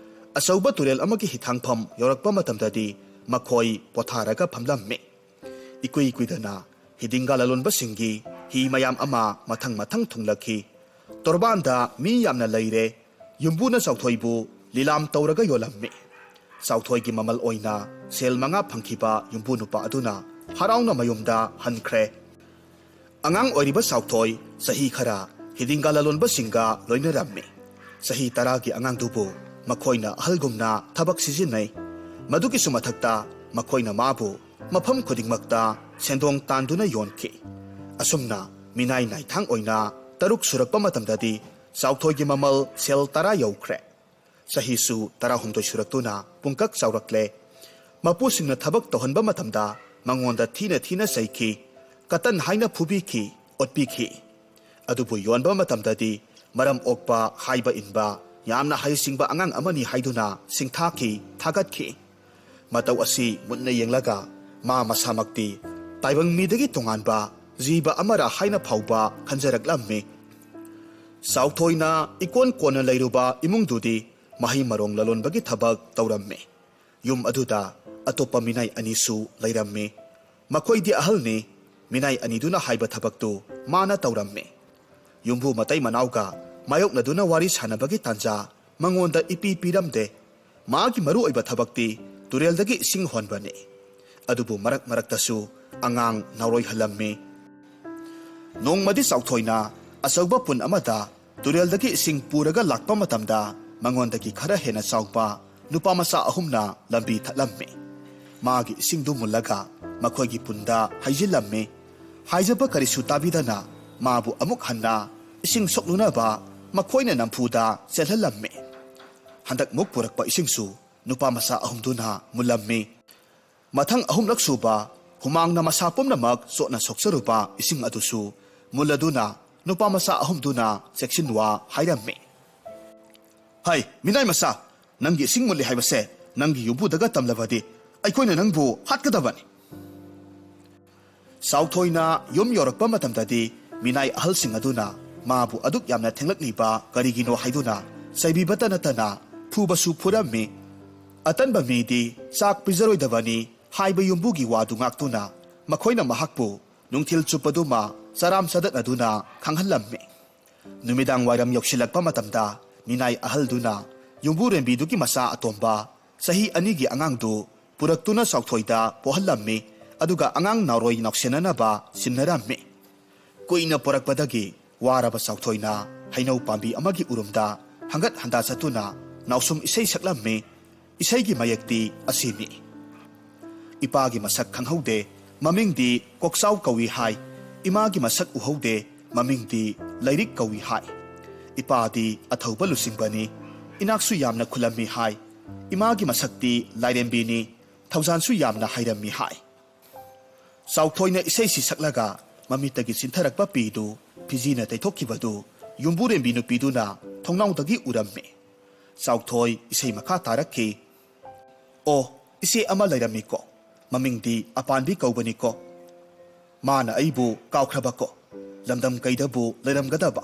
ꯑꯆꯧꯕ ꯇꯨꯔꯦꯜ ꯑꯃꯒꯤ ꯍꯤꯊꯥꯡꯐꯝ ꯌꯧꯔꯛꯄ ꯃꯇꯝꯗꯗꯤ ꯃꯈꯣꯏ ꯄꯣꯊꯥꯔꯒ ꯐꯝꯂꯝꯃꯤ꯫ ꯏꯀꯨꯏ ꯀꯨꯏꯗꯅ ꯍꯤꯗꯤꯡꯒꯥ ꯂꯂꯣꯟꯕꯁꯤꯡꯒꯤ ꯍꯤ ꯃꯌꯥꯝ ꯑꯃ ꯃꯊꯪ ꯃꯊꯪ ꯊꯨꯡꯂꯛꯈꯤ꯫ ꯇꯣꯔꯕꯥꯟꯗ ꯃꯤ ꯌꯥꯝꯅ ꯂꯩꯔꯦ꯫ ꯌꯨꯝꯕꯨꯅ ꯆꯥꯎꯊꯣꯏꯕꯨ ꯂꯤꯂꯥꯝ ꯇꯧꯔꯒ ꯌꯣꯜꯂꯝꯃꯤ꯫ ꯆꯥꯎꯊꯣꯏꯒꯤ ꯃꯃꯜ ꯑꯣꯏꯅ ꯁꯦꯜ ꯃꯉꯥ ꯐꯪꯈꯤꯕ ꯌꯨꯝꯕꯨ ꯅꯨꯄꯥ ꯑꯗꯨꯅ ꯍꯔꯥꯎꯅ ꯃꯌꯨꯝꯗ ꯍꯟꯈ꯭ꯔꯦ꯫ ꯑꯉꯥꯡ ꯑꯣꯏꯔꯤꯕ ꯆꯥꯎꯊꯣꯏ ꯆꯍꯤ ꯈꯔ ꯍꯤꯗꯤꯡꯒꯥ ꯂꯂꯣꯟꯕꯁꯤꯡꯒ ꯂꯣꯏꯅꯔꯝꯃꯤ꯫ ꯆꯍꯤ ꯇꯔꯥꯒꯤ ꯑꯉꯥꯡꯗꯨꯕꯨ ꯃꯈꯣꯏꯅ ꯑꯍꯜꯒꯨꯝꯅ ꯊꯕꯛ ꯁꯤꯖꯤꯟꯅꯩ꯫ ꯃꯗꯨꯒꯤꯁꯨ ꯃꯊꯛꯇ ꯃꯈꯣꯏꯅ ꯃꯥꯕꯨ ꯃꯐꯝ ꯈꯨꯗꯤꯡꯃꯛꯇ ꯁꯦꯟꯗꯣꯡ ꯇꯥꯟꯗꯨꯅ ꯌꯣꯟꯈꯤ꯫ ꯑꯁꯨꯝꯅ ꯃꯤꯅꯥꯏ ꯅꯥꯏꯊꯥꯡ ꯑꯣꯏꯅ ꯇꯔꯨꯛ ꯁꯨꯔꯛꯄ ꯃꯇꯝꯗꯗꯤ ꯆꯥꯎꯊꯣꯏꯒꯤ ꯃꯃꯜ ꯁꯦꯜ ꯇꯔꯥ ꯌꯧꯈ꯭ꯔꯦ꯫ ꯆꯍꯤꯁꯨ ꯇꯔꯥꯍꯨꯝꯗꯣꯏ ꯁꯨꯔꯛꯇꯨꯅ ꯄꯨꯡꯀꯛ ꯆꯥꯎꯔꯛꯂꯦ꯫ ꯃꯄꯨꯁꯤꯡꯅ ꯊꯕꯛ ꯇꯧꯍꯟꯕ ꯃꯇꯝꯗ ꯃꯉꯣꯟꯗ ꯊꯤꯅ ꯊꯤꯅ ꯆꯩꯈꯤ꯫ ꯀꯇꯟ ꯍꯥꯏꯅ ꯐꯨꯕꯤꯈꯤ, ꯑꯣꯠꯄꯤꯈꯤ꯫ ꯑꯗꯨꯕꯨ ꯌꯣꯟꯕ ꯃꯇꯝꯗꯗꯤ ꯃꯔꯝ ꯑꯣꯛꯄ, ꯍꯥꯏꯕ ꯏꯟꯕ, ꯌꯥꯝꯅ ꯍꯩꯁꯤꯡꯕ ꯑꯉꯥꯡ ꯑꯃꯅꯤ ꯍꯥꯏꯗꯨꯅ ꯁꯤꯡꯊꯥꯈꯤ, ꯊꯥꯒꯠꯈꯤ꯫ ꯃꯇꯧ ꯑꯁꯤ ꯃꯨꯟꯅ ꯌꯦꯡꯂꯒ ꯃꯥ ꯃꯁꯥꯃꯛꯇꯤ ꯇꯥꯏꯕꯪ ꯃꯤꯗꯒꯤ ꯇꯣꯉꯥꯟꯕ ꯖꯤꯕ ꯑꯃꯔ ꯍꯥꯏꯅ ꯐꯥꯎꯕ ꯈꯟꯖꯔꯛꯂꯝꯃꯤ꯫ ꯆꯥꯎꯊꯣꯏꯅ ꯏꯀꯣꯟ ꯀꯣꯟꯅ ꯂꯩꯔꯨꯕ ꯏꯃꯨꯡꯗꯨꯗꯤ ꯃꯍꯩ ꯃꯔꯣꯡ ꯂꯂꯣꯟꯕꯒꯤ ꯊꯕꯛ ꯇꯧꯔꯝꯃꯤ꯫ ꯌꯨꯝ ꯑꯗꯨꯗ ꯑꯇꯣꯞꯄ ꯃꯤꯅꯥꯏ ꯑꯅꯤꯁꯨ ꯂꯩꯔꯝꯃꯤ꯫ ꯃꯈꯣꯏꯗꯤ ꯑꯍꯜꯅꯤ꯫ ꯃꯤꯅꯥꯏ ꯑꯅꯤꯗꯨꯅ ꯍꯥꯏꯕ ꯊꯕꯛꯇꯨ ꯃꯥꯅ ꯇꯧꯔꯝꯃꯤ꯫ ꯌꯨꯝꯕꯨ ꯃꯇꯩ ꯃꯅꯥꯎꯒ ꯃꯥꯌꯣꯛꯅꯗꯨꯅ ꯋꯥꯔꯤ ꯁꯥꯟꯅꯕꯒꯤ ꯇꯥꯟꯖꯥ ꯃꯉꯣꯟꯗ ꯏꯄꯤ ꯄꯤꯔꯝꯗꯦ꯫ ꯃꯥꯒꯤ ꯃꯔꯨꯑꯣꯏꯕ ꯊꯕꯛꯇꯤ ꯇꯨꯔꯦꯜꯗꯒꯤ ꯏꯁꯤꯡ ꯍꯣꯟꯕꯅꯤ꯫ ꯑꯗꯨꯕꯨ ꯃꯔꯛ ꯃꯔꯛꯇꯁꯨ ꯑꯉꯥꯡ ꯅꯥꯎꯔꯣꯏꯍꯜꯂꯝꯃꯤ꯫ ꯅꯣꯡꯃꯗꯤ ꯆꯥꯎꯊꯣꯏꯅ ꯑꯆꯧꯕ ꯄꯨꯟ ꯑꯃꯗ ꯇꯨꯔꯦꯜꯗꯒꯤ ꯏꯁꯤꯡ ꯄꯨꯔꯒ ꯂꯥꯛꯄ ꯃꯇꯝꯗ ꯃꯉꯣꯟꯗꯒꯤ ꯈꯔ ꯍꯦꯟꯅ ꯆꯥꯎꯕ ꯅꯨꯄꯥ ꯃꯆꯥ ꯑꯍꯨꯝꯅ ꯂꯝꯕꯤ ꯊꯠꯂꯝꯃꯤ꯫ ꯃꯥꯒꯤ ꯏꯁꯤꯡꯗꯨ ꯃꯨꯜꯂꯒ ꯃꯈꯣꯏꯒꯤ ꯄꯨꯟꯗ ꯍꯩꯖꯤꯜꯂꯝꯃꯤ꯫ ꯍꯥꯏꯖꯕ ꯀꯔꯤꯁꯨ ꯇꯥꯕꯤꯗꯅ ꯃꯥꯕꯨ ꯑꯃꯨꯛ ꯍꯟꯅ ꯏꯁꯤꯡ ꯁꯣꯛꯂꯨꯅꯕ ꯃꯈꯣꯏꯅ ꯅꯝꯐꯨꯗ ꯆꯦꯜꯍꯜꯂꯝꯃꯤ꯫ ꯍꯟꯗꯛꯃꯨꯛ ꯄꯨꯔꯛꯄ ꯏꯁꯤꯡꯁꯨ ꯅꯨꯄꯥ ꯃꯆꯥ ꯑꯍꯨꯝꯗꯨꯅ ꯃꯨꯜꯂꯝꯃꯤ꯫ ꯃꯊꯪ ꯑꯍꯨꯝꯂꯛ ꯁꯨꯕ ꯍꯨꯃꯥꯡꯅ ꯃꯁꯥ ꯄꯨꯝꯅꯃꯛ ꯆꯣꯠꯅ ꯁꯣꯛꯆꯔꯨꯕ ꯏꯁꯤꯡ ꯑꯗꯨꯁꯨ ꯃꯨꯜꯂꯗꯨꯅ ꯅꯨꯄꯥ ꯃꯆꯥ ꯑꯍꯨꯝꯗꯨꯅ ꯆꯦꯛꯁꯤꯟꯋꯥ ꯍꯥꯏꯔꯝꯃꯤ꯫ "ꯍꯩ, ꯃꯤꯅꯥꯏ ꯃꯆꯥ, ꯅꯪꯒꯤ ꯏꯁꯤꯡ ꯃꯨꯜꯂꯤ ꯍꯥꯏꯕꯁꯦ ꯅꯪꯒꯤ ꯌꯨꯝꯕꯨꯗꯒ ꯇꯝꯂꯕꯗꯤ ꯑꯩꯈꯣꯏꯅ ꯅꯪꯕꯨ ꯍꯥꯠꯀꯗꯕꯅꯤ!" ꯆꯥꯎꯊꯣꯏꯅ ꯌꯨꯝ ꯌꯧꯔꯛꯄ ꯃꯇꯝꯗꯗꯤ ꯃꯤꯅꯥꯏ ꯑꯍꯜꯁꯤꯡ ꯑꯗꯨꯅ ꯃꯥꯕꯨ ꯑꯗꯨꯛ ꯌꯥꯝꯅ ꯊꯦꯡꯂꯛꯂꯤꯕ ꯀꯔꯤꯒꯤꯅꯣ ꯍꯥꯏꯗꯨꯅ ꯆꯩꯕꯤꯕꯇ ꯅꯠꯇꯅ ꯐꯨꯕꯁꯨ ꯐꯨꯔꯝꯃꯤ꯫ ꯑꯇꯟꯕ ꯃꯤꯗꯤ ꯆꯥꯛ ꯄꯤꯖꯔꯣꯏꯗꯕꯅꯤ ꯍꯥꯏꯕ ꯌꯨꯝꯕꯨꯒꯤ ꯋꯥꯗꯨ ꯉꯥꯛꯇꯨꯅ ꯃꯈꯣꯏꯅ ꯃꯍꯥꯛꯄꯨ ꯅꯨꯡꯊꯤꯜ ꯆꯨꯞꯄꯗꯨꯃ ꯆꯔꯥꯝ ꯆꯗꯠꯅꯗꯨꯅ ꯈꯪꯍꯜꯂꯝꯃꯤ꯫ ꯅꯨꯃꯤꯗꯥꯡ ꯋꯥꯏꯔꯝ ꯌꯧꯁꯤꯜꯂꯛꯄ ꯃꯇꯝꯗ ꯃꯤꯅꯥꯏ ꯑꯍꯜꯗꯨꯅ ꯌꯨꯝꯕꯨꯔꯦꯝꯕꯤꯗꯨꯒꯤ ꯃꯆꯥ ꯑꯇꯣꯝꯕ ꯆꯍꯤ ꯑꯅꯤꯒꯤ ꯑꯉꯥꯡꯗꯨ ꯄꯨꯔꯛꯇꯨꯅ ꯆꯥꯎꯊꯣꯏꯗ ꯄꯣꯍꯜꯂꯝꯃꯤ꯫ ꯑꯗꯨꯒ ꯑꯉꯥꯡ ꯅꯥꯎꯔꯣꯏ ꯅꯥꯎꯁꯦꯟꯅꯅꯕ ꯁꯤꯟꯅꯔꯝꯃꯤ꯫ ꯀꯨꯏꯅ ꯄꯣꯔꯛꯄꯗꯒꯤ ꯋꯥꯔꯕ ꯆꯥꯎꯊꯣꯏꯅ ꯍꯩꯅꯧ ꯄꯥꯝꯕꯤ ꯑꯃꯒꯤ ꯎꯔꯨꯝꯗ ꯍꯪꯒꯠ ꯍꯟꯗꯥ ꯆꯠꯇꯨꯅ ꯅꯥꯎꯁꯨꯝ ꯏꯁꯩ ꯁꯛꯂꯝꯃꯤ꯫ ꯏꯁꯩꯒꯤ ꯃꯌꯦꯛꯇꯤ ꯑꯁꯤꯅꯤ: "ꯏꯄꯥꯒꯤ ꯃꯁꯛ ꯈꯪꯍꯧꯗꯦ, ꯃꯃꯤꯡꯗꯤ ꯀꯣꯛꯆꯥꯎ ꯀꯧꯏ ꯍꯥꯏ꯫ ꯏꯃꯥꯒꯤ ꯃꯁꯛ ꯎꯍꯧꯗꯦ, ꯃꯃꯤꯡꯗꯤ ꯂꯥꯏꯔꯤꯛ ꯀꯧꯏ ꯍꯥꯏ꯫ ꯏꯄꯥꯗꯤ ꯑꯊꯧꯕ ꯂꯨꯆꯤꯡꯕꯅꯤ, ꯏꯅꯥꯛꯁꯨ ꯌꯥꯝꯅ ꯈꯨꯜꯂꯝꯃꯤ ꯍꯥꯏ꯫ ꯏꯃꯥꯒꯤ ꯃꯁꯛꯇꯤ ꯂꯥꯏꯔꯦꯝꯕꯤꯅꯤ, ꯊꯧꯖꯥꯟꯁꯨ ꯌꯥꯝꯅ ꯍꯩꯔꯝꯃꯤ ꯍꯥꯏ"꯫ ꯆꯥꯎꯊꯣꯏꯅ ꯏꯁꯩꯁꯤ ꯁꯛꯂꯒ ꯃꯃꯤꯠꯇꯒꯤ ꯆꯤꯟꯊꯔꯛꯄ ꯄꯤꯗꯨ ꯐꯤꯖꯤꯅ ꯇꯩꯊꯣꯛꯈꯤꯕꯗꯨ ꯌꯨꯝꯕꯨꯔꯦꯝꯕꯤ ꯅꯨꯄꯤꯗꯨꯅ ꯊꯣꯡꯅꯥꯎꯗꯒꯤ ꯎꯔꯝꯃꯤ꯫ ꯆꯥꯎꯊꯣꯏ ꯏꯁꯩ ꯃꯈꯥ ꯇꯥꯔꯛꯈꯤ꯫ "ꯑꯣ, ꯏꯆꯦ ꯑꯃ ꯂꯩꯔꯝꯃꯤꯀꯣ, ꯃꯃꯤꯡꯗꯤ ꯑꯄꯥꯟꯕꯤ ꯀꯧꯕꯅꯤꯀꯣ꯫ ꯃꯥꯅ ꯑꯩꯕꯨ ꯀꯥꯎꯈ꯭ꯔꯕꯀꯣ, ꯂꯝꯗꯝ ꯀꯩꯗꯕꯨ ꯂꯩꯔꯝꯒꯗꯕ?"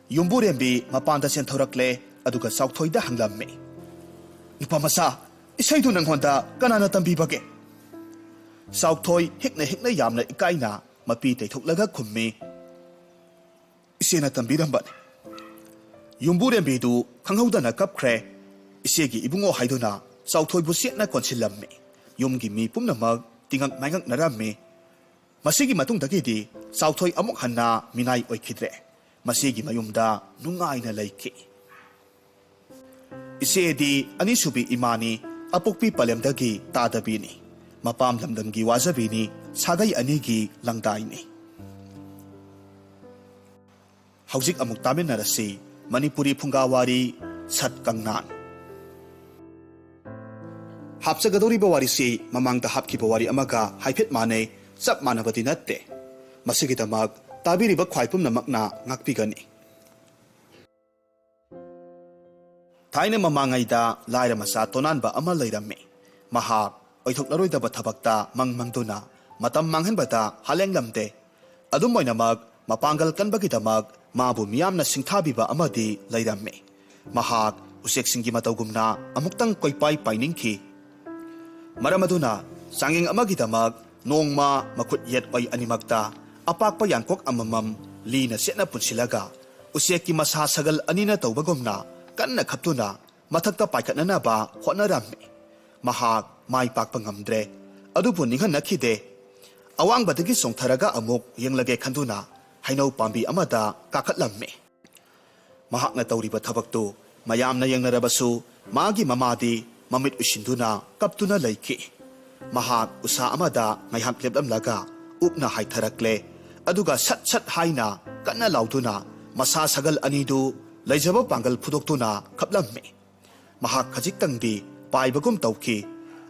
ꯌꯨꯝꯕꯨꯔꯦꯝꯕꯤ ꯃꯄꯥꯟꯗ ꯆꯦꯟꯊꯣꯔꯛꯂꯦ, ꯑꯗꯨꯒ ꯆꯥꯎꯊꯣꯏꯗ ꯍꯪꯂꯝꯃꯤ, "ꯅꯨꯄꯥ ꯃꯆꯥ, ꯏꯁꯩꯗꯨ ꯅꯪꯉꯣꯟꯗ ꯀꯅꯥꯅ ꯇꯝꯕꯤꯕꯒꯦ?" ꯆꯥꯎꯊꯣꯏ ꯍꯤꯛꯅ ꯍꯤꯛꯅ ꯌꯥꯝꯅ ꯏꯀꯥꯏꯅ ꯃꯄꯤ ꯇꯩꯊꯣꯛꯂꯒ ꯈꯨꯝꯃꯤ, "ꯏꯆꯦꯅ ꯇꯝꯕꯤꯔꯝꯕꯅꯤ"꯫ ꯌꯨꯝꯕꯨꯔꯦꯝꯕꯤꯗꯨ ꯈꯪꯍꯧꯗꯅ ꯀꯞꯈ꯭ꯔꯦ꯫ "ꯏꯆꯦꯒꯤ ꯏꯕꯨꯡꯉꯣ" ꯍꯥꯏꯗꯨꯅ ꯆꯥꯎꯊꯣꯏꯕꯨ ꯆꯦꯠꯅ ꯀꯣꯟꯁꯤꯜꯂꯝꯃꯤ꯫ ꯌꯨꯝꯒꯤ ꯃꯤ ꯄꯨꯝꯅꯃꯛ ꯇꯤꯉꯛ ꯃꯥꯏꯉꯛꯅꯔꯝꯃꯤ꯫ ꯃꯁꯤꯒꯤ ꯃꯇꯨꯡꯗꯒꯤꯗꯤ ꯆꯥꯎꯊꯣꯏ ꯑꯃꯨꯛ ꯍꯟꯅ ꯃꯤꯅꯥꯏ ꯑꯣꯏꯈꯤꯗ꯭ꯔꯦ꯫ ꯃꯁꯤꯒꯤ ꯃꯌꯨꯝꯗ ꯅꯨꯡꯉꯥꯏꯅ ꯂꯩꯈꯤ꯫ ꯏꯆꯦꯗꯤ ꯑꯅꯤꯁꯨꯕꯤ ꯏꯃꯥꯅꯤ, ꯑꯄꯣꯛꯄꯤ ꯄꯂꯦꯝꯗꯒꯤ ꯇꯥꯗꯕꯤꯅꯤ꯫ ꯃꯄꯥꯝ ꯂꯝꯗꯝꯒꯤ ꯋꯥꯖꯕꯤꯅꯤ, ꯁꯥꯒꯩ ꯑꯅꯤꯒꯤ ꯂꯪꯗꯥꯏꯅꯤ꯫ ꯍꯧꯖꯤꯛ ꯑꯃꯨꯛ ꯇꯥꯃꯤꯟꯅꯔꯁꯤ ꯃꯅꯤꯄꯨꯔꯤ ꯐꯨꯡꯒꯥꯋꯥꯔꯤ ꯁꯠ ꯀꯪꯅꯥꯟ꯫ ꯍꯥꯞꯆꯒꯗꯧꯔꯤꯕ ꯋꯥꯔꯤꯁꯤ ꯃꯃꯥꯡꯗ ꯍꯥꯞꯈꯤꯕ ꯋꯥꯔꯤ ꯑꯃꯒ ꯍꯥꯏꯐꯦꯠ ꯃꯥꯟꯅꯩ, ꯆꯞ ꯃꯥꯟꯅꯕꯗꯤ ꯅꯠꯇꯦ꯫ ꯃꯁꯤꯒꯤꯗꯃꯛ ꯇꯥꯕꯤꯔꯤꯕ ꯈ꯭ꯋꯥꯏ ꯄꯨꯝꯅꯃꯛꯅ ꯉꯥꯛꯄꯤꯒꯅꯤ꯫ ꯊꯥꯏꯅ ꯃꯃꯥꯡꯉꯩꯗ ꯂꯥꯏꯔ ꯃꯆꯥ ꯇꯣꯅꯥꯟꯕ ꯑꯃ ꯂꯩꯔꯝꯃꯤ꯫ ꯃꯍꯥꯛ ꯑꯣꯏꯊꯣꯛꯂꯔꯣꯏꯗꯕ ꯊꯕꯛꯇ ꯃꯪ ꯃꯪꯗꯨꯅ ꯃꯇꯝ ꯃꯥꯡꯍꯟꯕꯗ ꯍꯥꯂꯦꯡꯂꯝꯗꯦ꯫ ꯑꯗꯨꯝ ꯑꯣꯏꯅꯃꯛ, ꯃꯄꯥꯡꯒꯜ ꯀꯟꯕꯒꯤꯗꯃꯛ ꯃꯥꯕꯨ ꯃꯤꯌꯥꯝꯅ ꯁꯤꯡꯊꯥꯕꯤꯕ ꯑꯃꯗꯤ ꯂꯩꯔꯝꯃꯤ꯫ ꯃꯍꯥꯛ ꯎꯆꯦꯛꯁꯤꯡꯒꯤ ꯃꯇꯧꯒꯨꯝꯅ ꯑꯃꯨꯛꯇꯪ ꯀꯣꯏꯄꯥꯏ ꯄꯥꯏꯅꯤꯡꯈꯤ꯫ ꯃꯔꯝ ꯑꯗꯨꯅ, ꯆꯥꯡꯌꯦꯡ ꯑꯃꯒꯤꯗꯃꯛ ꯅꯣꯡꯃ ꯃꯈꯨꯠ ꯌꯦꯠ ꯑꯣꯏ ꯑꯅꯤꯃꯛꯇ ꯑꯄꯥꯛꯄ ꯌꯥꯡꯀꯣꯛ ꯑꯃꯃꯝ ꯂꯤꯅ ꯆꯦꯠꯅ ꯄꯨꯟꯁꯤꯜꯂꯒ, ꯎꯆꯦꯛꯀꯤ ꯃꯁꯥ ꯁꯒꯜ ꯑꯅꯤꯅ ꯇꯧꯕꯒꯨꯝꯅ ꯀꯟꯅ ꯈꯞꯇꯨꯅ ꯃꯊꯛꯇ ꯄꯥꯏꯈꯠꯅꯅꯕ ꯍꯣꯠꯅꯔꯝꯃꯤ꯫ ꯃꯍꯥꯛ ꯃꯥꯏ ꯄꯥꯛꯄ ꯉꯝꯗ꯭ꯔꯦ, ꯑꯗꯨꯕꯨ ꯅꯤꯡꯍꯟꯅꯈꯤꯗꯦ꯫ ꯑꯋꯥꯡꯕꯗꯒꯤ ꯆꯣꯡꯊꯔꯒ ꯑꯃꯨꯛ ꯌꯦꯡꯂꯒꯦ ꯈꯟꯗꯨꯅ ꯍꯩꯅꯧ ꯄꯥꯝꯕꯤ ꯑꯃꯗ ꯀꯥꯈꯠꯂꯝꯃꯤ꯫ ꯃꯍꯥꯛꯅ ꯇꯧꯔꯤꯕ ꯊꯕꯛꯇꯨ ꯃꯌꯥꯝꯅ ꯌꯦꯡꯅꯔꯕꯁꯨ, ꯃꯥꯒꯤ ꯃꯃꯥꯗꯤ ꯃꯃꯤꯠ ꯎꯏꯁꯤꯟꯗꯨꯅ ꯀꯞꯇꯨꯅ ꯂꯩꯈꯤ꯫ ꯃꯍꯥꯛ ꯎꯁꯥ ꯑꯃꯗ ꯉꯥꯏꯍꯥꯛ ꯂꯦꯞꯂꯝꯂꯒ ꯎꯞꯅ ꯍꯥꯏꯊꯔꯛꯂꯦ, ꯑꯗꯨꯒ ꯁꯠ ꯁꯠ ꯍꯥꯏꯅ ꯀꯟꯅ ꯂꯥꯎꯗꯨꯅ ꯃꯁꯥ ꯁꯒꯜ ꯑꯅꯤꯗꯨ ꯂꯩꯖꯕ ꯄꯥꯡꯒꯜ ꯐꯨꯗꯣꯛꯇꯨꯅ ꯈꯞꯂꯝꯃꯤ꯫ ꯃꯍꯥꯛ ꯈꯖꯤꯛꯇꯪꯗꯤ ꯄꯥꯏꯕꯒꯨꯝ ꯇꯧꯈꯤ,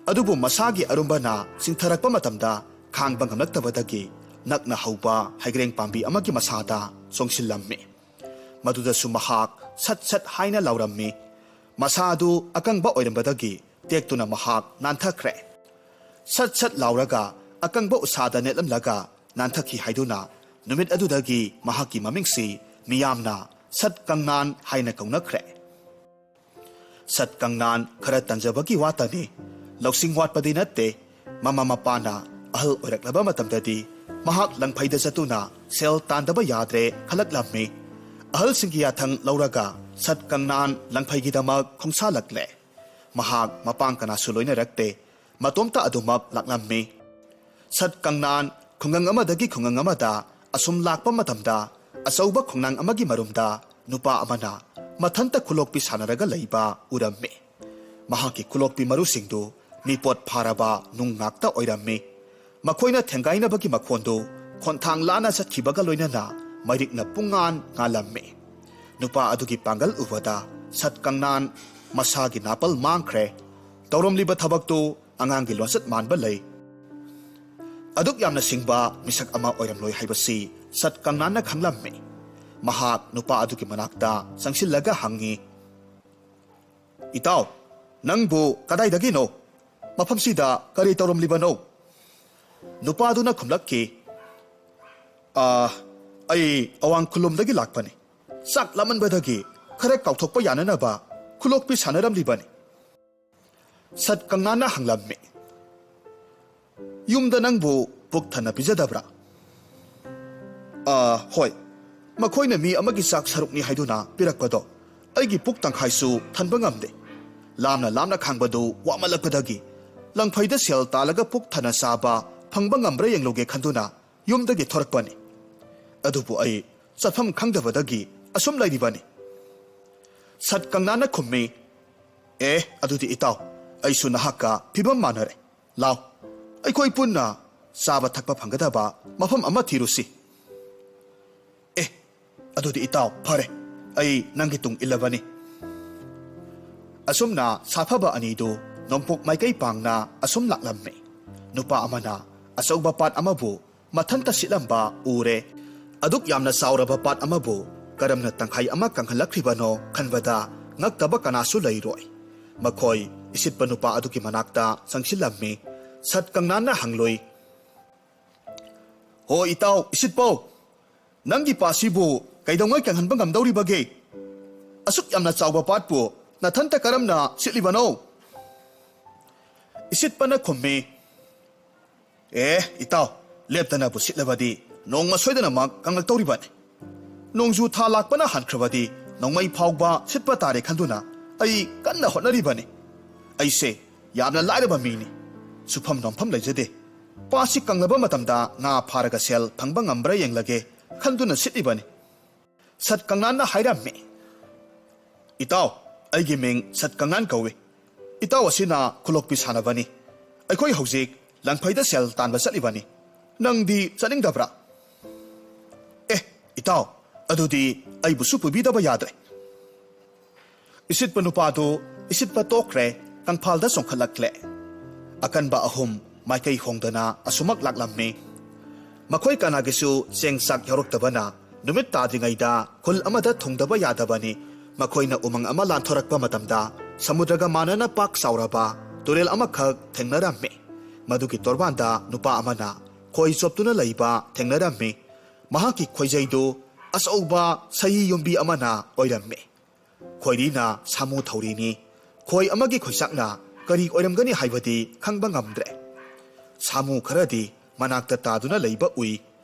ꯑꯗꯨꯕꯨ ꯃꯁꯥꯒꯤ ꯑꯔꯨꯝꯕꯅ ꯆꯤꯡꯊꯔꯛꯄ ꯃꯇꯝꯗ ꯈꯥꯡꯕ ꯉꯝꯂꯛꯇꯕꯗꯒꯤ ꯅꯛꯅ ꯍꯧꯕ ꯍꯩꯒ꯭ꯔꯦꯡ ꯄꯥꯝꯕꯤ ꯑꯃꯒꯤ ꯃꯁꯥꯗ ꯆꯣꯡꯁꯤꯜꯂꯝꯃꯤ꯫ ꯃꯗꯨꯗꯁꯨ ꯃꯍꯥꯛ ꯁꯠ ꯁꯠ ꯍꯥꯏꯅ ꯂꯥꯎꯔꯝꯃꯤ꯫ ꯃꯁꯥ ꯑꯗꯨ ꯑꯀꯪꯕ ꯑꯣꯏꯔꯝꯕꯗꯒꯤ ꯇꯦꯛꯇꯨꯅ ꯃꯍꯥꯛ ꯅꯥꯟꯊꯈ꯭ꯔꯦ꯫ ꯁꯠ ꯁꯠ ꯂꯥꯎꯔꯒ ꯑꯀꯪꯕ ꯎꯁꯥꯗ ꯅꯦꯠꯂꯝꯂꯒ ꯅꯥꯟꯊꯈꯤ ꯍꯥꯏꯗꯨꯅ ꯅꯨꯃꯤꯠ ꯑꯗꯨꯗꯒꯤ ꯃꯍꯥꯛꯀꯤ ꯃꯃꯤꯡꯁꯤ ꯃꯤꯌꯥꯝꯅ ꯁꯠ ꯀꯪꯅꯥꯟ ꯍꯥꯏꯅ ꯀꯧꯅꯈ꯭ꯔꯦ꯫ ꯁꯠ ꯀꯪꯅꯥꯟ ꯈꯔ ꯇꯟꯖꯕꯒꯤ ꯋꯥꯇꯅꯤ, ꯂꯧꯁꯤꯡ ꯋꯥꯠꯄꯗꯤ ꯅꯠꯇꯦ꯫ ꯃꯃꯥ ꯃꯄꯥꯅ ꯑꯍꯜ ꯑꯣꯏꯔꯛꯂꯕ ꯃꯇꯝꯗꯗꯤ ꯃꯍꯥꯛ ꯂꯪꯐꯩꯗ ꯆꯠꯇꯨꯅ ꯁꯦꯜ ꯇꯥꯟꯗꯕ ꯌꯥꯗ꯭ꯔꯦ ꯈꯜꯂꯛꯂꯝꯃꯤ꯫ ꯑꯍꯜꯁꯤꯡꯒꯤ ꯌꯥꯊꯪ ꯂꯧꯔꯒ ꯁꯠ ꯀꯪꯅꯥꯟ ꯂꯪꯐꯩꯒꯤꯗꯃꯛ ꯈꯣꯡꯁꯥꯜꯂꯛꯂꯦ꯫ ꯃꯍꯥꯛ ꯃꯄꯥꯡ ꯀꯅꯥꯁꯨ ꯂꯣꯏꯅꯔꯛꯇꯦ, ꯃꯇꯣꯝꯇ ꯑꯗꯨꯃꯛ ꯂꯥꯛꯂꯝꯃꯤ꯫ ꯁꯠ ꯀꯪꯅꯥꯟ ꯈꯨꯡꯒꯪ ꯑꯃꯗꯒꯤ ꯈꯨꯡꯒꯪ ꯑꯃꯗ ꯑꯁꯨꯝ ꯂꯥꯛꯄ ꯃꯇꯝꯗ, ꯑꯆꯧꯕ ꯈꯣꯡꯅꯥꯡ ꯑꯃꯒꯤ ꯃꯔꯨꯝꯗ ꯅꯨꯄꯥ ꯑꯃꯅ ꯃꯊꯟꯇ ꯈꯨꯂꯣꯛꯄꯤ ꯁꯥꯟꯅꯔꯒ ꯂꯩꯕ ꯎꯔꯝꯃꯤ꯫ ꯃꯍꯥꯛꯀꯤ ꯈꯨꯂꯣꯛꯄꯤ ꯃꯔꯨꯁꯤꯡꯗꯨ ꯃꯤꯄꯣꯠ ꯐꯥꯔꯕ ꯅꯨꯡ ꯉꯥꯛꯇ ꯑꯣꯏꯔꯝꯃꯤ꯫ ꯃꯈꯣꯏꯅ ꯊꯦꯡꯒꯥꯏꯅꯕꯒꯤ ꯃꯈꯣꯟꯗꯨ ꯈꯣꯟꯊꯥꯡ ꯂꯥꯟꯅ ꯆꯠꯈꯤꯕꯒ ꯂꯣꯏꯅꯅ ꯃꯩꯔꯤꯛꯅ ꯄꯨꯡꯉꯥꯟ ꯉꯥꯜꯂꯝꯃꯤ꯫ ꯅꯨꯄꯥ ꯑꯗꯨꯒꯤ ꯄꯥꯡꯒꯜ ꯎꯕꯗ ꯁꯠ ꯀꯪꯅꯥꯟ ꯃꯁꯥꯒꯤ ꯅꯥꯄꯜ ꯃꯥꯡꯈ꯭ꯔꯦ꯫ ꯇꯧꯔꯝꯂꯤꯕ ꯊꯕꯛꯇꯨ ꯑꯉꯥꯡꯒꯤ ꯂꯣꯟꯆꯠ ꯃꯥꯟꯕ ꯂꯩ꯫ ꯑꯗꯨꯛ ꯌꯥꯝꯅ ꯁꯤꯡꯕ ꯃꯤꯁꯛ ꯑꯃ ꯑꯣꯏꯔꯝꯂꯣꯏ ꯍꯥꯏꯕꯁꯤ ꯁꯠ ꯀꯪꯅꯥꯟꯅ ꯈꯪꯂꯝꯃꯤ꯫ ꯃꯍꯥꯛ ꯅꯨꯄꯥ ꯑꯗꯨꯒꯤ ꯃꯅꯥꯛꯇ ꯆꯪꯁꯤꯜꯂꯒ ꯍꯪꯉꯤ, "ꯏꯇꯥꯎ, ꯅꯪꯕꯨ ꯀꯗꯥꯏꯗꯒꯤꯅꯣ? ꯃꯐꯝꯁꯤꯗ ꯀꯔꯤ ꯇꯧꯔꯝꯂꯤꯕꯅꯣ?" ꯅꯨꯄꯥꯗꯨꯅ ꯈꯨꯝꯂꯛꯈꯤ, "ꯑꯥ, ꯑꯩ ꯑꯋꯥꯡ ꯈꯨꯜꯂꯣꯝꯗꯒꯤ ꯂꯥꯛꯄꯅꯤ꯫ ꯆꯥꯛ ꯂꯥꯝꯃꯟꯕꯗꯒꯤ ꯈꯔ ꯀꯥꯎꯊꯣꯛꯄ ꯌꯥꯅꯅꯕ ꯈꯨꯂꯣꯛꯄꯤ ꯁꯥꯟꯅꯔꯝꯂꯤꯕꯅꯤ꯫" ꯁꯠ ꯀꯪꯅꯥꯟꯅ ꯍꯪꯂꯝꯃꯤ, "ꯌꯨꯝꯗ ꯅꯪꯕꯨ ꯄꯨꯛ ꯊꯟꯅ ꯄꯤꯖꯗꯕ꯭ꯔꯥ?" "ꯑꯥ, ꯍꯣꯏ꯫ ꯃꯈꯣꯏꯅ ꯃꯤ ꯑꯃꯒꯤ ꯆꯥꯛ ꯁꯔꯨꯛꯅꯤ ꯍꯥꯏꯗꯨꯅ ꯄꯤꯔꯛꯄꯗꯣ ꯑꯩꯒꯤ ꯄꯨꯛ ꯇꯪꯈꯥꯏꯁꯨ ꯊꯟꯕ ꯉꯝꯗꯦ꯫ ꯂꯥꯝꯅ ꯂꯥꯝꯅ ꯈꯥꯡꯕꯗꯨ ꯋꯥꯃꯜꯂꯛꯄꯗꯒꯤ ꯂꯪꯐꯩꯗ ꯁꯦꯜ ꯇꯥꯜꯂꯒ ꯄꯨꯛ ꯊꯟꯅ ꯆꯥꯕ ꯐꯪꯕ ꯉꯝꯕ꯭ꯔꯥ ꯌꯦꯡꯂꯨꯒꯦ ꯈꯟꯗꯨꯅ ꯌꯨꯝꯗꯒꯤ ꯊꯣꯔꯛꯄꯅꯤ꯫ ꯑꯗꯨꯕꯨ ꯑꯩ ꯆꯠꯐꯝ ꯈꯪꯗꯕꯗꯒꯤ ꯑꯁꯨꯝ ꯂꯩꯔꯤꯕꯅꯤ꯫" ꯁꯠ ꯀꯪꯅꯥꯟꯅ ꯈꯨꯝꯃꯤ, "ꯑꯦ, ꯑꯗꯨꯗꯤ ꯏꯇꯥꯎ, ꯑꯩꯁꯨ ꯅꯍꯥꯛꯀ ꯐꯤꯕꯝ ꯃꯥꯟꯅꯔꯦ꯫ ꯂꯥꯎ, ꯑꯩꯈꯣꯏ ꯄꯨꯟꯅ ꯆꯥꯕ ꯊꯛꯄ ꯐꯪꯒꯗꯕ ꯃꯐꯝ ꯑꯃ ꯊꯤꯔꯨꯁꯤ꯫" "ꯑꯦ, ꯑꯗꯨꯗꯤ ꯏꯇꯥꯎ, ꯐꯔꯦ, ꯑꯩ ꯅꯪꯒꯤ ꯇꯨꯡ ꯏꯜꯂꯕꯅꯤ꯫" ꯑꯁꯨꯝꯅ ꯁꯥꯐꯕ ꯑꯅꯤꯗꯨ ꯅꯣꯡꯄꯣꯛ ꯃꯥꯏꯀꯩ ꯄꯥꯡꯅ ꯑꯁꯨꯝ ꯂꯥꯛꯂꯝꯃꯤ꯫ ꯅꯨꯄꯥ ꯑꯃꯅ ꯑꯆꯧꯕ ꯄꯥꯠ ꯑꯃꯕꯨ ꯃꯊꯟꯇ ꯁꯤꯠꯂꯝꯕ ꯎꯔꯦ꯫ ꯑꯗꯨꯛ ꯌꯥꯝꯅ ꯆꯥꯎꯔꯕ ꯄꯥꯠ ꯑꯃꯕꯨ ꯀꯔꯝꯅ ꯇꯪꯈꯥꯏ ꯑꯃ ꯀꯪꯍꯜꯂꯛꯈ꯭ꯔꯤꯕꯅꯣ ꯈꯟꯕꯗ ꯉꯛꯇꯕ ꯀꯅꯥꯁꯨ ꯂꯩꯔꯣꯏ꯫ ꯃꯈꯣꯏ ꯏꯁꯤꯠꯄ ꯅꯨꯄꯥ ꯑꯗꯨꯒꯤ ꯃꯅꯥꯛꯇ ꯆꯪꯁꯤꯜꯂꯝꯃꯤ꯫ ꯁꯠ ꯀꯪꯅꯥꯟꯅ ꯍꯪꯂꯨꯏ, "ꯍꯣ ꯏꯇꯥꯎ ꯏꯁꯤꯠꯄꯧ, ꯅꯪꯒꯤ ꯄꯥꯠꯁꯤꯕꯨ ꯀꯩꯗꯧꯉꯩ ꯀꯪꯍꯟꯕ ꯉꯝꯗꯧꯔꯤꯕꯒꯦ? ꯑꯁꯨꯛ ꯌꯥꯝꯅ ꯆꯥꯎꯕ ꯄꯥꯠꯄꯨ ꯅꯊꯟꯇ ꯀꯔꯝꯅ ꯁꯤꯠꯂꯤꯕꯅꯣ?" ꯏꯁꯤꯠꯄꯅ ꯈꯨꯝꯃꯤ, "ꯑꯦ ꯏꯇꯥꯎ, ꯂꯦꯞꯇꯅꯕꯨ ꯁꯤꯠꯂꯕꯗꯤ ꯅꯣꯡꯃ ꯁꯣꯏꯗꯅꯃꯛ ꯀꯪꯂꯛꯇꯧꯔꯤꯕꯅꯤ꯫ ꯅꯣꯡꯖꯨ ꯊꯥ ꯂꯥꯛꯄꯅ ꯍꯟꯈ꯭ꯔꯕꯗꯤ ꯅꯣꯡꯃꯩ ꯐꯥꯎꯕ ꯁꯤꯠꯄ ꯇꯥꯔꯦ ꯈꯟꯗꯨꯅ ꯑꯩ ꯀꯟꯅ ꯍꯣꯠꯅꯔꯤꯕꯅꯤ꯫ ꯑꯩꯁꯦ ꯌꯥꯝꯅ ꯂꯥꯏꯔꯕ ꯃꯤꯅꯤ꯫ ꯁꯨꯐꯝ ꯅꯣꯝꯐꯝ ꯂꯩꯖꯗꯦ꯫ ꯄꯥꯠꯁꯤ ꯀꯪꯂꯕ ꯃꯇꯝꯗ ꯉꯥ ꯐꯥꯔꯒ ꯁꯦꯜ ꯐꯪꯕ ꯉꯝꯕ꯭ꯔꯥ ꯌꯦꯡꯂꯒꯦ ꯈꯟꯗꯨꯅ ꯁꯤꯠꯂꯤꯕꯅꯤ꯫" ꯁꯠ ꯀꯪꯅꯥꯟꯅ ꯍꯥꯏꯔꯝꯃꯤ, "ꯏꯇꯥꯎ, ꯑꯩꯒꯤ ꯃꯤꯡ ꯁꯠ ꯀꯪꯅꯥꯟ ꯀꯧꯏ꯫ ꯏꯇꯥꯎ ꯑꯁꯤꯅ ꯈꯨꯂꯣꯛꯄꯤ ꯁꯥꯟꯅꯕꯅꯤ꯫ ꯑꯩꯈꯣꯏ ꯍꯧꯖꯤꯛ ꯂꯪꯐꯩꯗ ꯁꯦꯜ ꯇꯥꯟꯕ ꯆꯠꯂꯤꯕꯅꯤ꯫ ꯅꯪꯗꯤ ꯆꯠꯅꯤꯡꯗꯕ꯭ꯔꯥ?" "ꯑꯦ, ꯏꯇꯥꯎ, ꯑꯗꯨꯗꯤ ꯑꯩꯕꯨꯁꯨ ꯄꯨꯕꯤꯗꯕ ꯌꯥꯗ꯭ꯔꯦ꯫" ꯏꯁꯤꯠꯄ ꯅꯨꯄꯥꯗꯨ ꯏꯁꯤꯠꯄ ꯇꯣꯛꯈ꯭ꯔꯦ꯫ ꯀꯪꯐꯥꯜꯗ ꯆꯣꯡꯈꯠꯂꯛꯂꯦ꯫ ꯑꯀꯟꯕ ꯑꯍꯨꯝ ꯃꯥꯏꯀꯩ ꯍꯣꯡꯗꯅ ꯑꯁꯨꯃꯛ ꯂꯥꯛꯂꯝꯃꯤ꯫ ꯃꯈꯣꯏ ꯀꯅꯥꯒꯤꯁꯨ ꯆꯦꯡ ꯆꯥꯛ ꯌꯥꯎꯔꯛꯇꯕꯅ ꯅꯨꯃꯤꯠ ꯇꯥꯗ꯭ꯔꯤꯉꯩꯗ ꯈꯨꯜ ꯑꯃꯗ ꯊꯨꯡꯗꯕ ꯌꯥꯗꯕꯅꯤ꯫ ꯃꯈꯣꯏꯅ ꯎꯃꯪ ꯑꯃ ꯂꯥꯟꯊꯣꯔꯛꯄ ꯃꯇꯝꯗ ꯁꯃꯨꯗ꯭ꯔꯒ ꯃꯥꯟꯅꯅ ꯄꯥꯛ ꯆꯥꯎꯔꯕ ꯇꯨꯔꯦꯜ ꯑꯃꯈꯛ ꯊꯦꯡꯅꯔꯝꯃꯤ꯫ ꯃꯗꯨꯒꯤ ꯇꯣꯔꯕꯥꯟꯗ ꯅꯨꯄꯥ ꯑꯃꯅ ꯈꯣꯏ ꯆꯣꯞꯇꯨꯅ ꯂꯩꯕ ꯊꯦꯡꯅꯔꯝꯃꯤ꯫ ꯃꯍꯥꯛꯀꯤ ꯈꯣꯏꯖꯩꯗꯨ ꯑꯆꯧꯕ ꯁꯍꯤ ꯌꯨꯝꯕꯤ ꯑꯃꯅ ꯑꯣꯏꯔꯝꯃꯤ꯫ ꯈꯣꯏꯔꯤꯅ ꯁꯥꯃꯨ ꯊꯧꯔꯤꯅꯤ꯫ ꯈꯣꯏ ꯑꯃꯒꯤ ꯈꯣꯏꯆꯥꯛꯅ ꯀꯔꯤ ꯑꯣꯏꯔꯝꯒꯅꯤ ꯍꯥꯏꯕꯗꯤ ꯈꯪꯕ ꯉꯝꯗ꯭ꯔꯦ꯫ ꯁꯥꯃꯨ ꯈꯔꯗꯤ ꯃꯅꯥꯛꯇ ꯇꯥꯗꯨꯅ ꯂꯩꯕ ꯎꯏ꯫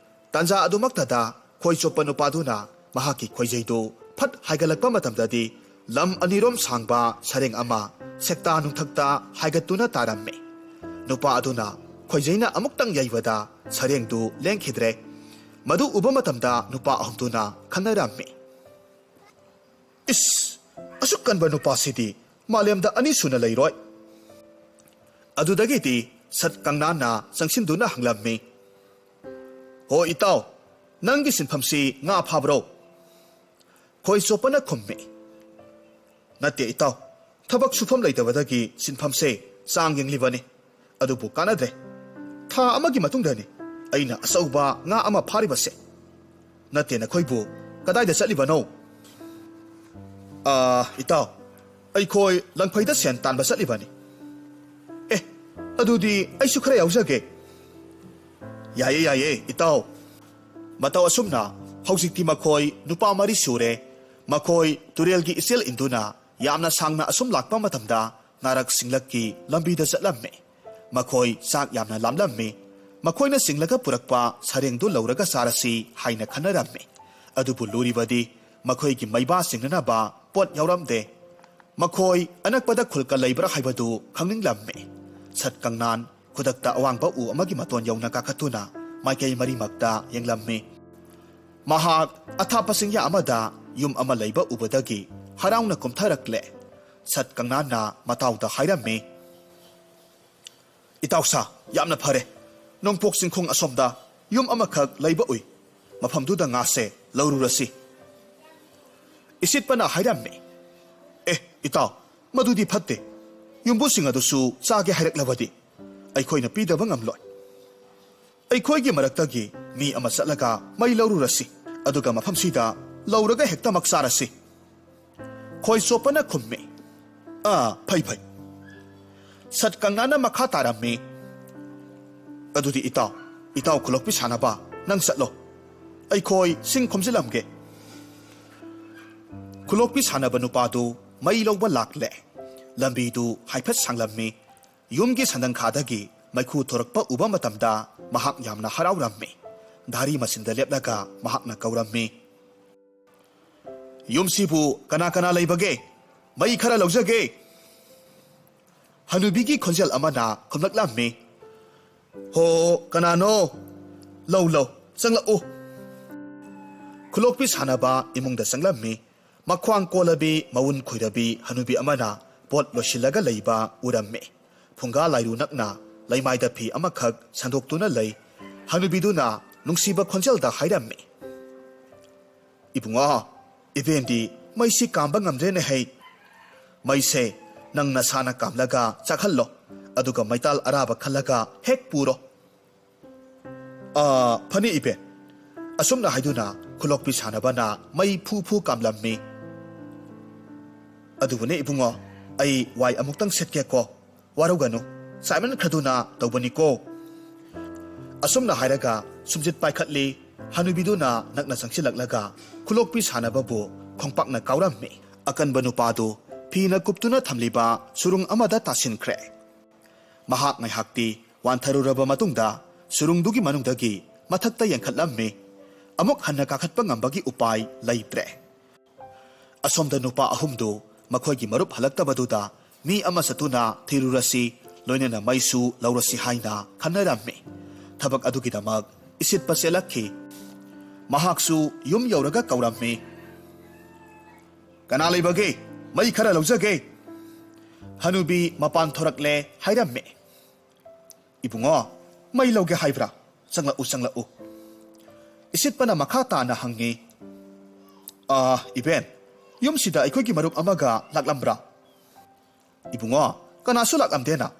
ꯇꯥꯟꯖꯥ ꯑꯗꯨꯃꯛꯇꯗ ꯈꯣꯏ ꯆꯣꯞꯄ ꯅꯨꯄꯥꯗꯨꯅ ꯃꯍꯥꯛꯀꯤ ꯈꯣꯏꯖꯩꯗꯨ ꯐꯠ ꯍꯥꯏꯒꯠꯂꯛꯄ ꯃꯇꯝꯗꯗꯤ ꯂꯝ ꯑꯅꯤꯔꯣꯝ ꯁꯥꯡꯕ ꯁꯔꯦꯡ ꯑꯃ ꯁꯦꯛꯇꯥ ꯅꯨꯡꯊꯛꯇ ꯍꯥꯏꯒꯠꯇꯨꯅ ꯇꯥꯔꯝꯃꯤ꯫ ꯅꯨꯄꯥ ꯑꯗꯨꯅ ꯈꯣꯏꯖꯩꯅ ꯑꯃꯨꯛꯇꯪ ꯌꯩꯕꯗ ꯁꯔꯦꯡꯗꯨ ꯂꯦꯡꯈꯤꯗ꯭ꯔꯦ꯫ ꯃꯗꯨ ꯎꯕ ꯃꯇꯝꯗ ꯅꯨꯄꯥ ꯑꯍꯨꯝꯗꯨꯅ ꯈꯟꯅꯔꯝꯃꯤ꯫ "ꯏꯁ, ꯑꯁꯨꯛ ꯀꯟꯕ ꯅꯨꯄꯥꯁꯤꯗꯤ ꯃꯥꯂꯦꯝꯗ ꯑꯅꯤ ꯁꯨꯅ ꯂꯩꯔꯣꯏ"꯫ ꯑꯗꯨꯗꯒꯤꯗꯤ ꯁꯠ ꯀꯪꯅꯥꯟꯅ ꯆꯪꯁꯤꯟꯗꯨꯅ ꯍꯪꯂꯝꯃꯤ, "ꯍꯣ ꯏꯇꯥꯎ, ꯅꯪꯒꯤ ꯁꯤꯟꯐꯝꯁꯤ ꯉꯥ ꯐꯥꯕ꯭ꯔꯣ?" ꯈꯣꯏ ꯆꯣꯞꯄꯅ ꯈꯨꯝꯃꯤ, "ꯅꯠꯇꯦ ꯏꯇꯥꯎ, ꯊꯕꯛ ꯁꯨꯐꯝ ꯂꯩꯇꯕꯗꯒꯤ ꯁꯤꯟꯐꯝꯁꯦ ꯆꯥꯡ ꯌꯦꯡꯂꯤꯕꯅꯤ꯫ ꯑꯗꯨꯕꯨ ꯀꯥꯟꯅꯗ꯭ꯔꯦ꯫ ꯊꯥ ꯑꯃꯒꯤ ꯃꯇꯨꯡꯗꯅꯤ ꯑꯩꯅ ꯑꯆꯧꯕ ꯉꯥ ꯑꯃ ꯐꯥꯔꯤꯕꯁꯦ꯫ ꯅꯠꯇꯦ, ꯅꯈꯣꯏꯕꯨ ꯀꯗꯥꯏꯗ ꯆꯠꯂꯤꯕꯅꯣ?" "ꯑꯥ, ꯏꯇꯥꯎ, ꯑꯩꯈꯣꯏ ꯂꯪꯐꯩꯗ ꯁꯦꯟ ꯇꯥꯟꯕ ꯆꯠꯂꯤꯕꯅꯤ"꯫ "ꯑꯦ, ꯑꯗꯨꯗꯤ ꯑꯩꯁꯨ ꯈꯔ ꯌꯥꯎꯖꯒꯦ"꯫ "ꯌꯥꯏꯌꯦ, ꯌꯥꯏꯌꯦ, ꯏꯇꯥꯎ"꯫ ꯃꯇꯧ ꯑꯁꯨꯝꯅ ꯍꯧꯖꯤꯛꯇꯤ ꯃꯈꯣꯏ ꯅꯨꯄꯥ ꯃꯔꯤ ꯁꯨꯔꯦ꯫ ꯃꯈꯣꯏ ꯇꯨꯔꯦꯜꯒꯤ ꯏꯆꯦꯜ ꯏꯟꯗꯨꯅ ꯌꯥꯝꯅ ꯁꯥꯡꯅ ꯑꯁꯨꯝ ꯂꯥꯛꯄ ꯃꯇꯝꯗ ꯉꯥꯔꯛ ꯁꯤꯡꯂꯛꯀꯤ ꯂꯝꯕꯤꯗ ꯆꯠꯂꯝꯃꯤ꯫ ꯃꯈꯣꯏ ꯆꯥꯛ ꯌꯥꯝꯅ ꯂꯥꯝꯂꯝꯃꯤ꯫ ꯃꯈꯣꯏꯅ ꯆꯤꯡꯂꯒ ꯄꯨꯔꯛꯄ ꯁꯔꯦꯡꯗꯨ ꯂꯧꯔꯒ ꯆꯥꯔꯁꯤ ꯍꯥꯏꯅ ꯈꯟꯅꯔꯝꯃꯤ꯫ ꯑꯗꯨꯕꯨ ꯂꯨꯔꯤꯕꯗꯤ ꯃꯈꯣꯏꯒꯤ ꯃꯩꯕꯥ ꯆꯤꯡꯅꯅꯕ ꯄꯣꯠ ꯌꯥꯎꯔꯝꯗꯦ꯫ ꯃꯈꯣꯏ ꯑꯅꯛꯄꯗ ꯈꯨꯜꯀ ꯂꯩꯕ꯭ꯔꯥ ꯍꯥꯏꯕꯗꯨ ꯈꯪꯅꯤꯡꯂꯝꯃꯤ꯫ ꯁꯠ ꯀꯪꯅꯥꯟ ꯈꯨꯗꯛꯇ ꯑꯋꯥꯡꯕ ꯎ ꯑꯃꯒꯤ ꯃꯇꯣꯟ ꯌꯧꯅ ꯀꯥꯈꯠꯇꯨꯅ ꯃꯥꯏꯀꯩ ꯃꯔꯤꯃꯛꯇ ꯌꯦꯡꯂꯝꯃꯤ꯫ ꯃꯍꯥꯛ ꯑꯊꯥꯞꯄ ꯆꯤꯡꯌꯥ ꯑꯃꯗ ꯌꯨꯝ ꯑꯃ ꯂꯩꯕ ꯎꯕꯗꯒꯤ ꯍꯔꯥꯎꯅ ꯀꯨꯝꯊꯔꯛꯂꯦ꯫ ꯁꯠ ꯀꯪꯅꯥꯟꯅ ꯃꯇꯥꯎꯗ ꯍꯥꯏꯔꯝꯃꯤ, "ꯏꯇꯥꯎꯁꯥ, ꯌꯥꯝꯅ ꯐꯔꯦ꯫ ꯅꯣꯡꯄꯣꯛ ꯆꯤꯡꯈꯣꯡ ꯑꯁꯣꯝꯗ ꯌꯨꯝ ꯑꯃꯈꯛ ꯂꯩꯕ ꯎꯏ꯫ ꯃꯐꯝꯗꯨꯗ ꯉꯥꯁꯦ ꯂꯧꯔꯨꯔꯁꯤ"꯫ ꯏꯁꯤꯠꯄꯅ ꯍꯥꯏꯔꯝꯃꯤ, "ꯑꯦ, ꯏꯇꯥꯎ, ꯃꯗꯨꯗꯤ ꯐꯠꯇꯦ꯫ ꯌꯨꯝꯕꯨꯁꯤꯡ ꯑꯗꯨꯁꯨ ꯆꯥꯒꯦ ꯍꯥꯏꯔꯛꯂꯕꯗꯤ ꯑꯩꯈꯣꯏꯅ ꯄꯤꯗꯕ ꯉꯝꯂꯣꯏ꯫ ꯑꯩꯈꯣꯏꯒꯤ ꯃꯔꯛꯇꯒꯤ ꯃꯤ ꯑꯃ ꯆꯠꯂꯒ ꯃꯩ ꯂꯧꯔꯨꯔꯁꯤ, ꯑꯗꯨꯒ ꯃꯐꯝꯁꯤꯗ ꯂꯧꯔꯒ ꯍꯦꯛꯇꯃꯛ ꯆꯥꯔꯁꯤ꯫ ꯈꯣꯏ ꯆꯣꯞꯄꯅ ꯈꯨꯝꯃꯤ, "ꯑꯥ, ꯐꯩ, ꯐꯩ꯫" ꯁꯠ ꯀꯪꯂꯥꯅ ꯃꯈꯥ ꯇꯥꯔꯝꯃꯤ, "ꯑꯗꯨꯗꯤ ꯏꯇꯥꯎ, ꯏꯇꯥꯎ ꯈꯨꯂꯣꯛꯄꯤ ꯁꯥꯟꯅꯕ, ꯅꯪ ꯆꯠꯂꯣ, ꯑꯩꯈꯣꯏ ꯁꯤꯡ ꯈꯣꯝꯖꯤꯜꯂꯝꯒꯦ꯫" ꯈꯨꯂꯣꯛꯄꯤ ꯁꯥꯟꯅꯕ ꯅꯨꯄꯥꯗꯨ ꯃꯩ ꯂꯧꯕ ꯂꯥꯛꯂꯦ꯫ ꯂꯝꯕꯤꯗꯨ ꯍꯥꯏꯐꯦꯠ ꯁꯥꯡꯂꯝꯃꯤ꯫ ꯌꯨꯝꯒꯤ ꯁꯟꯗꯪꯈꯥꯗꯒꯤ ꯃꯩꯈꯨ ꯊꯣꯔꯛꯄ ꯎꯕ ꯃꯇꯝꯗ ꯃꯍꯥꯛ ꯌꯥꯝꯅ ꯍꯔꯥꯎꯔꯝꯃꯤ꯫ ꯙꯥꯔꯤ ꯃꯆꯤꯟꯗ ꯂꯦꯞꯂꯒ ꯃꯍꯥꯛꯅ ꯀꯧꯔꯝꯃꯤ, "ꯌꯨꯝꯁꯤꯕꯨ ꯀꯅꯥ ꯀꯅꯥ ꯂꯩꯕꯒꯦ? ꯃꯩ ꯈꯔ ꯂꯧꯖꯒꯦ꯫" ꯍꯅꯨꯕꯤꯒꯤ ꯈꯣꯟꯖꯦꯜ ꯑꯃꯅ ꯈꯨꯝꯂꯛꯂꯝꯃꯤ, "ꯍꯣ, ꯀꯅꯥꯅꯣ? ꯂꯧ, ꯂꯧ, ꯆꯪꯂꯛꯎ꯫" ꯈꯨꯂꯣꯛꯄꯤ ꯁꯥꯟꯅꯕ ꯏꯃꯨꯡꯗ ꯆꯪꯂꯝꯃꯤ꯫ ꯃꯈ꯭ꯋꯥꯡ ꯀꯣꯜꯂꯕꯤ, ꯃꯎꯟ ꯈꯣꯏꯔꯕꯤ ꯍꯅꯨꯕꯤ ꯑꯃꯅ ꯄꯣꯠ ꯂꯣꯏꯁꯤꯜꯂꯒ ꯂꯩꯕ ꯎꯔꯝꯃꯤ꯫ ꯐꯨꯡꯒꯥ ꯂꯥꯏꯔꯨ ꯅꯛꯅ ꯂꯩꯃꯥꯏꯗ ꯐꯤ ꯑꯃꯈꯛ ꯁꯟꯗꯣꯛꯇꯨꯅ ꯂꯩ꯫ ꯍꯅꯨꯕꯤꯗꯨꯅ ꯅꯨꯡꯁꯤꯕ ꯈꯣꯟꯖꯦꯜꯗ ꯍꯥꯏꯔꯝꯃꯤ, "ꯏꯕꯨꯡꯉꯣ, ꯏꯕꯦꯟꯗꯤ ꯃꯩꯁꯤ ꯀꯥꯝꯕ ꯉꯝꯗ꯭ꯔꯦꯅꯦ ꯍꯩ꯫ ꯃꯩꯁꯦ ꯅꯪ ꯅꯁꯥꯅ ꯀꯥꯝꯂꯒ ꯆꯥꯛꯍꯜꯂꯣ, ꯑꯗꯨꯒ ꯃꯩꯇꯥꯜ ꯑꯔꯥꯕ ꯈꯜꯂꯒ ꯍꯦꯛ ꯄꯨꯔꯣ꯫" "ꯑꯥ, ꯐꯅꯤ ꯏꯕꯦꯟ꯫" ꯑꯁꯨꯝꯅ ꯍꯥꯏꯗꯨꯅ ꯈꯨꯂꯣꯛꯄꯤ ꯁꯥꯟꯅꯕꯅ ꯃꯩ ꯐꯨ ꯐꯨ ꯀꯥꯝꯂꯝꯃꯤ꯫ "ꯑꯗꯨꯕꯨꯅꯦ ꯏꯕꯨꯡꯉꯣ, ꯑꯩ ꯋꯥꯏ ꯑꯃꯨꯛꯇꯪ ꯁꯤꯠꯀꯦꯀꯣ, ꯋꯥꯔꯧꯒꯅꯨ, ꯆꯥꯏꯃꯟꯈ꯭ꯔꯗꯨꯅ ꯇꯧꯕꯅꯤꯀꯣ꯫" ꯑꯁꯨꯝꯅ ꯍꯥꯏꯔꯒ ꯁꯨꯝꯖꯤꯠ ꯄꯥꯏꯈꯠꯂꯤ꯫ ꯍꯅꯨꯕꯤꯗꯨꯅ ꯅꯛꯅ ꯆꯪꯁꯤꯜꯂꯛꯂꯒ ꯈꯨꯂꯣꯛꯄꯤ ꯁꯥꯟꯅꯕꯕꯨ ꯈꯣꯡꯄꯥꯛꯅ ꯀꯥꯎꯔꯝꯃꯤ꯫ ꯑꯀꯟꯕ ꯅꯨꯄꯥꯗꯨ ꯐꯤꯅ ꯀꯨꯞꯇꯨꯅ ꯊꯝꯂꯤꯕ ꯁꯨꯔꯨꯡ ꯑꯃꯗ ꯇꯥꯁꯤꯟꯈ꯭ꯔꯦ꯫ ꯃꯍꯥꯛ ꯉꯥꯏꯍꯥꯛꯇꯤ ꯋꯥꯟꯊꯔꯨꯔꯕ ꯃꯇꯨꯡꯗ ꯁꯨꯔꯨꯡꯗꯨꯒꯤ ꯃꯅꯨꯡꯗꯒꯤ ꯃꯊꯛꯇ ꯌꯦꯡꯈꯠꯂꯝꯃꯤ꯫ ꯑꯃꯨꯛ ꯍꯟꯅ ꯀꯥꯈꯠꯄ ꯉꯝꯕꯒꯤ ꯎꯄꯥꯏ ꯂꯩꯇ꯭ꯔꯦ꯫ ꯑꯁꯣꯝꯗ ꯅꯨꯄꯥ ꯑꯍꯨꯝꯗꯨ ꯃꯈꯣꯏꯒꯤ ꯃꯔꯨꯞ ꯍꯜꯂꯛꯇꯕꯗꯨꯗ ꯃꯤ ꯑꯃ ꯆꯠꯇꯨꯅ ꯊꯤꯔꯨꯔꯁꯤ, ꯂꯣꯏꯅꯅ ꯃꯩꯁꯨ ꯂꯧꯔꯁꯤ ꯍꯥꯏꯅ ꯈꯟꯅꯔꯝꯃꯤ꯫ ꯊꯕꯛ ꯑꯗꯨꯒꯤꯗꯃꯛ ꯏꯁꯤꯠꯄ ꯆꯦꯜꯂꯛꯈꯤ꯫ ꯃꯍꯥꯛꯁꯨ ꯌꯨꯝ ꯌꯧꯔꯒ ꯀꯧꯔꯝꯃꯤ, "ꯀꯅꯥ ꯂꯩꯕꯒꯦ? ꯃꯩ ꯈꯔ ꯂꯧꯖꯒꯦ꯫" ꯍꯅꯨꯕꯤ ꯃꯄꯥꯟ ꯊꯣꯔꯛꯂꯦ ꯍꯥꯏꯔꯝꯃꯤ꯫ "ꯏꯕꯨꯡꯉꯣ, ꯃꯩ ꯂꯧꯒꯦ ꯍꯥꯏꯕ꯭ꯔꯥ? ꯆꯪꯂꯛꯎ, ꯆꯪꯂꯛꯎ꯫" ꯏꯁꯤꯠꯄꯅ ꯃꯈꯥ ꯇꯥꯅ ꯍꯪꯉꯤ, "ꯑꯥ, ꯏꯕꯦꯟ, ꯌꯨꯝꯁꯤꯗ ꯑꯩꯈꯣꯏꯒꯤ ꯃꯔꯨꯞ ꯑꯃꯒ ꯂꯥꯛꯂꯝꯕ꯭ꯔꯥ?" "ꯏꯕꯨꯡꯉꯣ, ꯀꯅꯥꯁꯨ ꯂꯥꯛꯂꯝꯗꯦꯅ꯫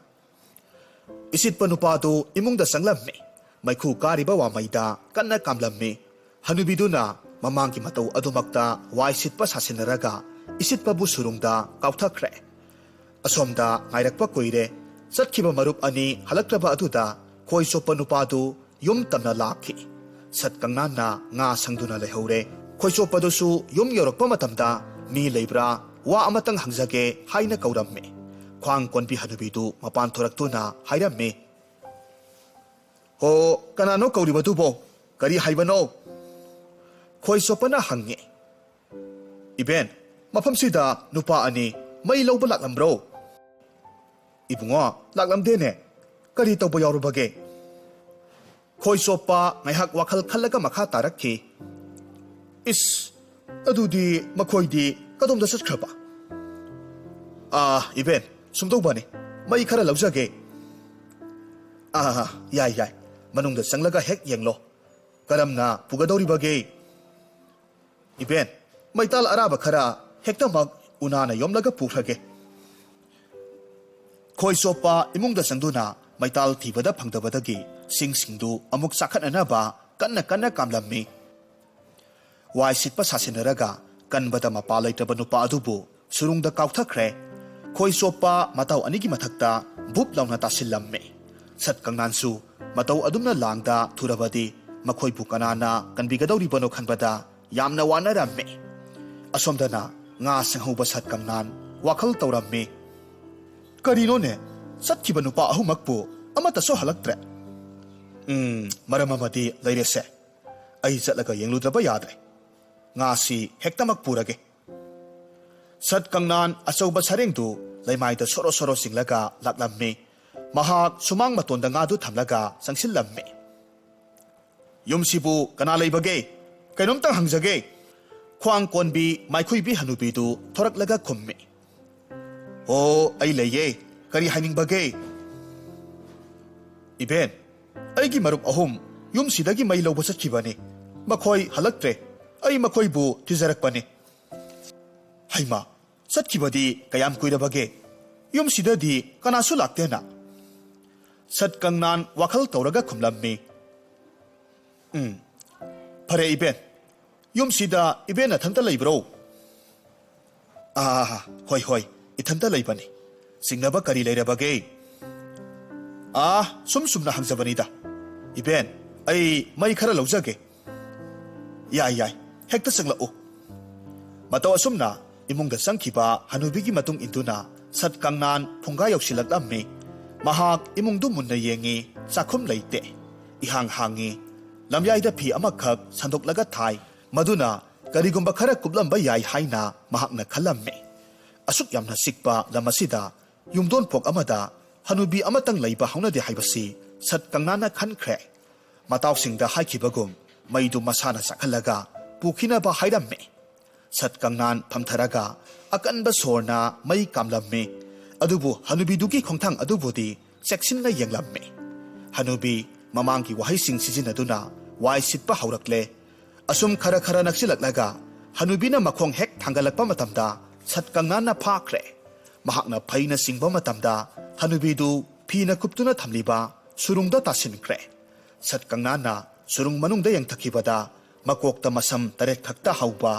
ꯏꯁꯤꯠꯄ ꯅꯨꯄꯥꯗꯨ ꯏꯃꯨꯡꯗ ꯆꯪꯂꯝꯃꯤ꯫ ꯃꯩꯈꯨ ꯀꯥꯔꯤꯕ ꯋꯥꯃꯩꯗ ꯀꯟꯅ ꯀꯥꯝꯂꯝꯃꯤ꯫ ꯍꯅꯨꯕꯤꯗꯨꯅ ꯃꯃꯥꯡꯒꯤ ꯃꯇꯧ ꯑꯗꯨꯃꯛꯇ ꯋꯥꯏ ꯁꯤꯠꯄ ꯁꯥꯁꯤꯟꯅꯔꯒ ꯏꯁꯤꯠꯄꯕꯨ ꯁꯨꯔꯨꯡꯗ ꯀꯥꯎꯊꯈ꯭ꯔꯦ꯫ ꯑꯁꯣꯝꯗ ꯉꯥꯏꯔꯛꯄ ꯀꯨꯏꯔꯦ꯫ ꯆꯠꯈꯤꯕ ꯃꯔꯨꯞ ꯑꯅꯤ ꯍꯜꯂꯛꯇ꯭ꯔꯕ ꯑꯗꯨꯗ ꯈꯣꯏ ꯆꯣꯞꯄ ꯅꯨꯄꯥꯗꯨ ꯌꯨꯝ ꯇꯝꯅ ꯂꯥꯛꯈꯤ꯫ ꯁꯠ ꯀꯪꯅꯥꯟꯅ ꯉꯥ ꯁꯪꯗꯨꯅ ꯂꯩꯍꯧꯔꯦ꯫ ꯈꯣꯏ ꯆꯣꯞꯄꯗꯨꯁꯨ ꯌꯨꯝ ꯌꯧꯔꯛꯄ ꯃꯇꯝꯗ "ꯃꯤ ꯂꯩꯕ꯭ꯔꯥ? ꯋꯥ ꯑꯃꯇꯪ ꯍꯪꯖꯒꯦ" ꯍꯥꯏꯅ ꯀꯧꯔꯝꯃꯤ꯫ ꯈ꯭ꯋꯥꯡ ꯀꯣꯟꯕꯤ ꯍꯅꯨꯕꯤꯗꯨ ꯃꯄꯥꯟ ꯊꯣꯔꯛꯇꯨꯅ ꯍꯥꯏꯔꯝꯃꯤ, "ꯍꯣ, ꯀꯅꯥꯅꯣ ꯀꯧꯔꯤꯕꯗꯨꯕꯣ? ꯀꯔꯤ ꯍꯥꯏꯕꯅꯣ?" ꯈꯣꯏ ꯆꯣꯞꯄꯅ ꯍꯪꯉꯤ꯫ "ꯏꯕꯦꯟ, ꯃꯐꯝꯁꯤꯗ ꯅꯨꯄꯥ ꯑꯅꯤ ꯃꯩ ꯂꯧꯕ ꯂꯥꯛꯂꯝꯕ꯭ꯔꯣ?" "ꯏꯕꯨꯡꯉꯣ, ꯂꯥꯛꯂꯝꯗꯦꯅꯦ꯫ ꯀꯔꯤ ꯇꯧꯕ ꯌꯥꯎꯔꯨꯕꯒꯦ?" ꯈꯣꯏ ꯆꯣꯞꯄ ꯉꯥꯏꯍꯥꯛ ꯋꯥꯈꯜ ꯈꯜꯂꯒ ꯃꯈꯥ ꯇꯥꯔꯛꯈꯤ, "ꯏꯁ, ꯑꯗꯨꯗꯤ ꯃꯈꯣꯏꯗꯤ ꯀꯗꯣꯝꯗ ꯆꯠꯈ꯭ꯔꯕ?" "ꯑꯥ, ꯏꯕꯦꯟ, ꯁꯨꯝꯗꯧꯕꯅꯤ, ꯃꯩ ꯈꯔ ꯂꯧꯖꯒꯦ꯫" "ꯑꯥ, ꯌꯥꯏ, ꯌꯥꯏ, ꯃꯅꯨꯡꯗ ꯆꯪꯂꯒ ꯍꯦꯛ ꯌꯦꯡꯂꯣ꯫ ꯀꯔꯝꯅ ꯄꯨꯒꯗꯧꯔꯤꯕꯒꯦ?" "ꯏꯕꯦꯟ, ꯃꯩꯇꯥꯜ ꯑꯔꯥꯕ ꯈꯔ ꯍꯦꯛꯇꯃꯛ ꯎꯅꯥꯅ ꯌꯣꯝꯂꯒ ꯄꯨꯈ꯭ꯔꯒꯦ꯫" ꯈꯣꯏ ꯆꯣꯞꯄ ꯏꯃꯨꯡꯗ ꯆꯪꯗꯨꯅ ꯃꯩꯇꯥꯜ ꯊꯤꯕꯗ ꯐꯪꯗꯕꯗꯒꯤ ꯁꯤꯡꯁꯤꯡꯗꯨ ꯑꯃꯨꯛ ꯆꯥꯈꯠꯅꯅꯕ ꯀꯟꯅ ꯀꯟꯅ ꯀꯥꯝꯂꯝꯃꯤ꯫ ꯋꯥꯏ ꯁꯤꯠꯄ ꯁꯥꯁꯤꯟꯅꯔꯒ ꯀꯟꯕꯗ ꯃꯄꯥ ꯂꯩꯇ꯭ꯔꯕ ꯅꯨꯄꯥ ꯑꯗꯨꯕꯨ ꯁꯨꯔꯨꯡꯗ ꯀꯥꯎꯊꯈ꯭ꯔꯦ꯫ ꯈꯣꯏ ꯆꯣꯞꯄ ꯃꯇꯥꯎ ꯑꯅꯤꯒꯤ ꯃꯊꯛꯇ ꯕꯨꯞ ꯂꯥꯎꯅ ꯇꯥꯁꯤꯜꯂꯝꯃꯤ꯫ ꯁꯠ ꯀꯪꯅꯥꯟꯁꯨ ꯃꯇꯧ ꯑꯗꯨꯝꯅ ꯂꯥꯡꯗ ꯊꯨꯔꯕꯗꯤ ꯃꯈꯣꯏꯕꯨ ꯀꯅꯥꯅ ꯀꯟꯕꯤꯒꯗꯧꯔꯤꯕꯅꯣ ꯈꯟꯕꯗ ꯌꯥꯝꯅ ꯋꯥꯅꯔꯝꯃꯤ꯫ ꯑꯁꯣꯝꯗꯅ ꯉꯥ ꯁꯪꯍꯧꯕ ꯁꯠ ꯀꯪꯅꯥꯟ ꯋꯥꯈꯜ ꯇꯧꯔꯝꯃꯤ꯫ "ꯀꯔꯤꯅꯣꯅꯦ, ꯆꯠꯈꯤꯕ ꯅꯨꯄꯥ ꯑꯍꯨꯝꯃꯛꯄꯨ ꯑꯃꯠꯇꯁꯨ ꯍꯜꯂꯛꯇ꯭ꯔꯦ? ꯎꯝ, ꯃꯔꯝ ꯑꯃꯗꯤ ꯂꯩꯔꯦꯁꯦ꯫ ꯑꯩ ꯆꯠꯂꯒ ꯌꯦꯡꯂꯨꯗ꯭ꯔꯕ ꯌꯥꯗ꯭ꯔꯦ꯫ ꯉꯥꯁꯤ ꯍꯦꯛꯇꯃꯛ ꯄꯨꯔꯒꯦ꯫" ꯁꯠ ꯀꯪꯅꯥꯟ ꯑꯆꯧꯕ ꯁꯔꯦꯡꯗꯨ ꯂꯩꯃꯥꯏꯗ ꯁꯣꯔꯣ ꯁꯣꯔꯣ ꯆꯤꯡꯂꯒ ꯂꯥꯛꯂꯝꯃꯤ꯫ ꯃꯍꯥꯛ ꯁꯨꯃꯥꯡ ꯃꯇꯣꯟꯗ ꯉꯥꯗꯨ ꯊꯝꯂꯒ ꯆꯪꯁꯤꯜꯂꯝꯃꯤ꯫ "ꯌꯨꯝꯁꯤꯕꯨ ꯀꯅꯥ ꯂꯩꯕꯒꯦ? ꯀꯩꯅꯣꯝꯇꯪ ꯍꯪꯖꯒꯦ꯫" ꯈ꯭ꯋꯥꯡ ꯀꯣꯟꯕꯤ ꯃꯥꯏꯈꯨꯏꯕꯤ ꯍꯅꯨꯕꯤꯗꯨ ꯊꯣꯔꯛꯂꯒ ꯈꯨꯝꯃꯤ꯫ "ꯑꯣ, ꯑꯩ ꯂꯩꯌꯦ꯫ ꯀꯔꯤ ꯍꯥꯏꯅꯤꯡꯕꯒꯦ?" "ꯏꯕꯦꯟ, ꯑꯩꯒꯤ ꯃꯔꯨꯞ ꯑꯍꯨꯝ ꯌꯨꯝꯁꯤꯗꯒꯤ ꯃꯩ ꯂꯧꯕ ꯆꯠꯈꯤꯕꯅꯤ꯫ ꯃꯈꯣꯏ ꯍꯜꯂꯛꯇ꯭ꯔꯦ꯫ ꯑꯩ ꯃꯈꯣꯏꯕꯨ ꯊꯤꯖꯔꯛꯄꯅꯤ꯫" "ꯍꯩꯃꯥ, ꯆꯠꯈꯤꯕꯗꯤ ꯀꯌꯥꯝ ꯀꯨꯏꯔꯕꯒꯦ?" "ꯌꯨꯝꯁꯤꯗꯗꯤ ꯀꯅꯥꯁꯨ ꯂꯥꯛꯇꯦꯅ?" ꯁꯠ ꯀꯪꯅꯥꯟ ꯋꯥꯈꯜ ꯇꯧꯔꯒ ꯈꯨꯝꯂꯝꯃꯤ, "ꯎꯝ, ꯐꯔꯦ ꯏꯕꯦꯟ, ꯌꯨꯝꯁꯤꯗ ꯏꯕꯦꯟ ꯅꯊꯟꯇ ꯂꯩꯕ꯭ꯔꯣ?" "ꯑꯥ, ꯍꯣꯏ, ꯍꯣꯏ, ꯏꯊꯟꯇ ꯂꯩꯕꯅꯤ꯫ ꯆꯤꯡꯅꯕ ꯀꯔꯤ ꯂꯩꯔꯕꯒꯦ?" "ꯑꯥ, ꯁꯨꯝ ꯁꯨꯝꯅ ꯍꯪꯖꯕꯅꯤꯗ꯫ ꯏꯕꯦꯟ, ꯑꯩ ꯃꯩ ꯈꯔ ꯂꯧꯖꯒꯦ꯫" "ꯌꯥꯏ, ꯌꯥꯏ, ꯍꯦꯛꯇ ꯆꯪꯂꯛꯎ꯫" ꯃꯇꯧ ꯑꯁꯨꯝꯅ ꯏꯃꯨꯡꯗ ꯆꯪꯈꯤꯕ ꯍꯅꯨꯕꯤꯒꯤ ꯃꯇꯨꯡ ꯏꯟꯗꯨꯅ ꯁꯠ ꯀꯪꯅꯥꯟ ꯐꯨꯡꯒꯥ ꯌꯧꯁꯤꯜꯂꯛꯂꯝꯃꯤ꯫ ꯃꯍꯥꯛ ꯏꯃꯨꯡꯗꯨ ꯃꯨꯟꯅ ꯌꯦꯡꯉꯤ, ꯆꯥꯛꯈꯨꯝ ꯂꯩꯇꯦ꯫ ꯏꯍꯥꯡ ꯍꯥꯡꯉꯤ꯫ ꯂꯝꯌꯥꯏꯗ ꯐꯤ ꯑꯃꯈꯛ ꯁꯟꯗꯣꯛꯂꯒ ꯊꯥꯏ꯫ ꯃꯗꯨꯅ ꯀꯔꯤꯒꯨꯝꯕ ꯈꯔ ꯀꯨꯞꯂꯝꯕ ꯌꯥꯏ ꯍꯥꯏꯅ ꯃꯍꯥꯛꯅ ꯈꯜꯂꯝꯃꯤ꯫ ꯑꯁꯨꯛ ꯌꯥꯝꯅ ꯆꯤꯛꯄ ꯂꯝ ꯑꯁꯤꯗ ꯌꯨꯝꯗꯣꯟꯄꯣꯛ ꯑꯃꯗ ꯍꯅꯨꯕꯤ ꯑꯃꯇꯪ ꯂꯩꯕ ꯍꯧꯅꯗꯦ ꯍꯥꯏꯕꯁꯤ ꯁꯠ ꯀꯪꯅꯥꯟꯅ ꯈꯟꯈ꯭ꯔꯦ꯫ ꯃꯇꯥꯎꯁꯤꯡꯗ ꯍꯥꯏꯈꯤꯕꯒꯨꯝ ꯃꯩꯗꯨ ꯃꯁꯥꯅ ꯆꯥꯛꯍꯜꯂꯒ ꯄꯨꯈꯤꯅꯕ ꯍꯥꯏꯔꯝꯃꯤ꯫ ꯁꯠ ꯀꯪꯅꯥꯟ ꯐꯝꯊꯔꯒ ꯑꯀꯟꯕ ꯁꯣꯔꯅ ꯃꯩ ꯀꯥꯝꯂꯝꯃꯤ꯫ ꯑꯗꯨꯕꯨ ꯍꯅꯨꯕꯤꯗꯨꯒꯤ ꯈꯣꯡꯊꯥꯡ ꯑꯗꯨꯕꯨꯗꯤ ꯆꯦꯛꯁꯤꯟꯅ ꯌꯦꯡꯂꯝꯃꯤ꯫ ꯍꯅꯨꯕꯤ ꯃꯃꯥꯡꯒꯤ ꯋꯥꯍꯩꯁꯤꯡ ꯁꯤꯖꯤꯟꯅꯗꯨꯅ ꯋꯥꯏ ꯁꯤꯠꯄ ꯍꯧꯔꯛꯂꯦ꯫ ꯑꯁꯨꯝ ꯈꯔ ꯈꯔ ꯅꯛꯁꯤꯜꯂꯛꯂꯒ ꯍꯅꯨꯕꯤꯅ ꯃꯈꯣꯡ ꯍꯦꯛ ꯊꯥꯡꯒꯠꯂꯛꯄ ꯃꯇꯝꯗ ꯁꯠ ꯀꯪꯅꯥꯟꯅ ꯐꯥꯈ꯭ꯔꯦ꯫ ꯃꯍꯥꯛꯅ ꯐꯩꯅ ꯆꯤꯡꯕ ꯃꯇꯝꯗ ꯍꯅꯨꯕꯤꯗꯨ ꯐꯤꯅ ꯀꯨꯞꯇꯨꯅ ꯊꯝꯂꯤꯕ ꯁꯨꯔꯨꯡꯗ ꯇꯥꯁꯤꯟꯈ꯭ꯔꯦ꯫ ꯁꯠ ꯀꯪꯅꯥꯟꯅ ꯁꯨꯔꯨꯡ ꯃꯅꯨꯡꯗ ꯌꯦꯡꯊꯈꯤꯕꯗ ꯃꯀꯣꯛꯇ ꯃꯁꯝ ꯇꯔꯦꯠ ꯈꯛꯇ ꯍꯧꯕ,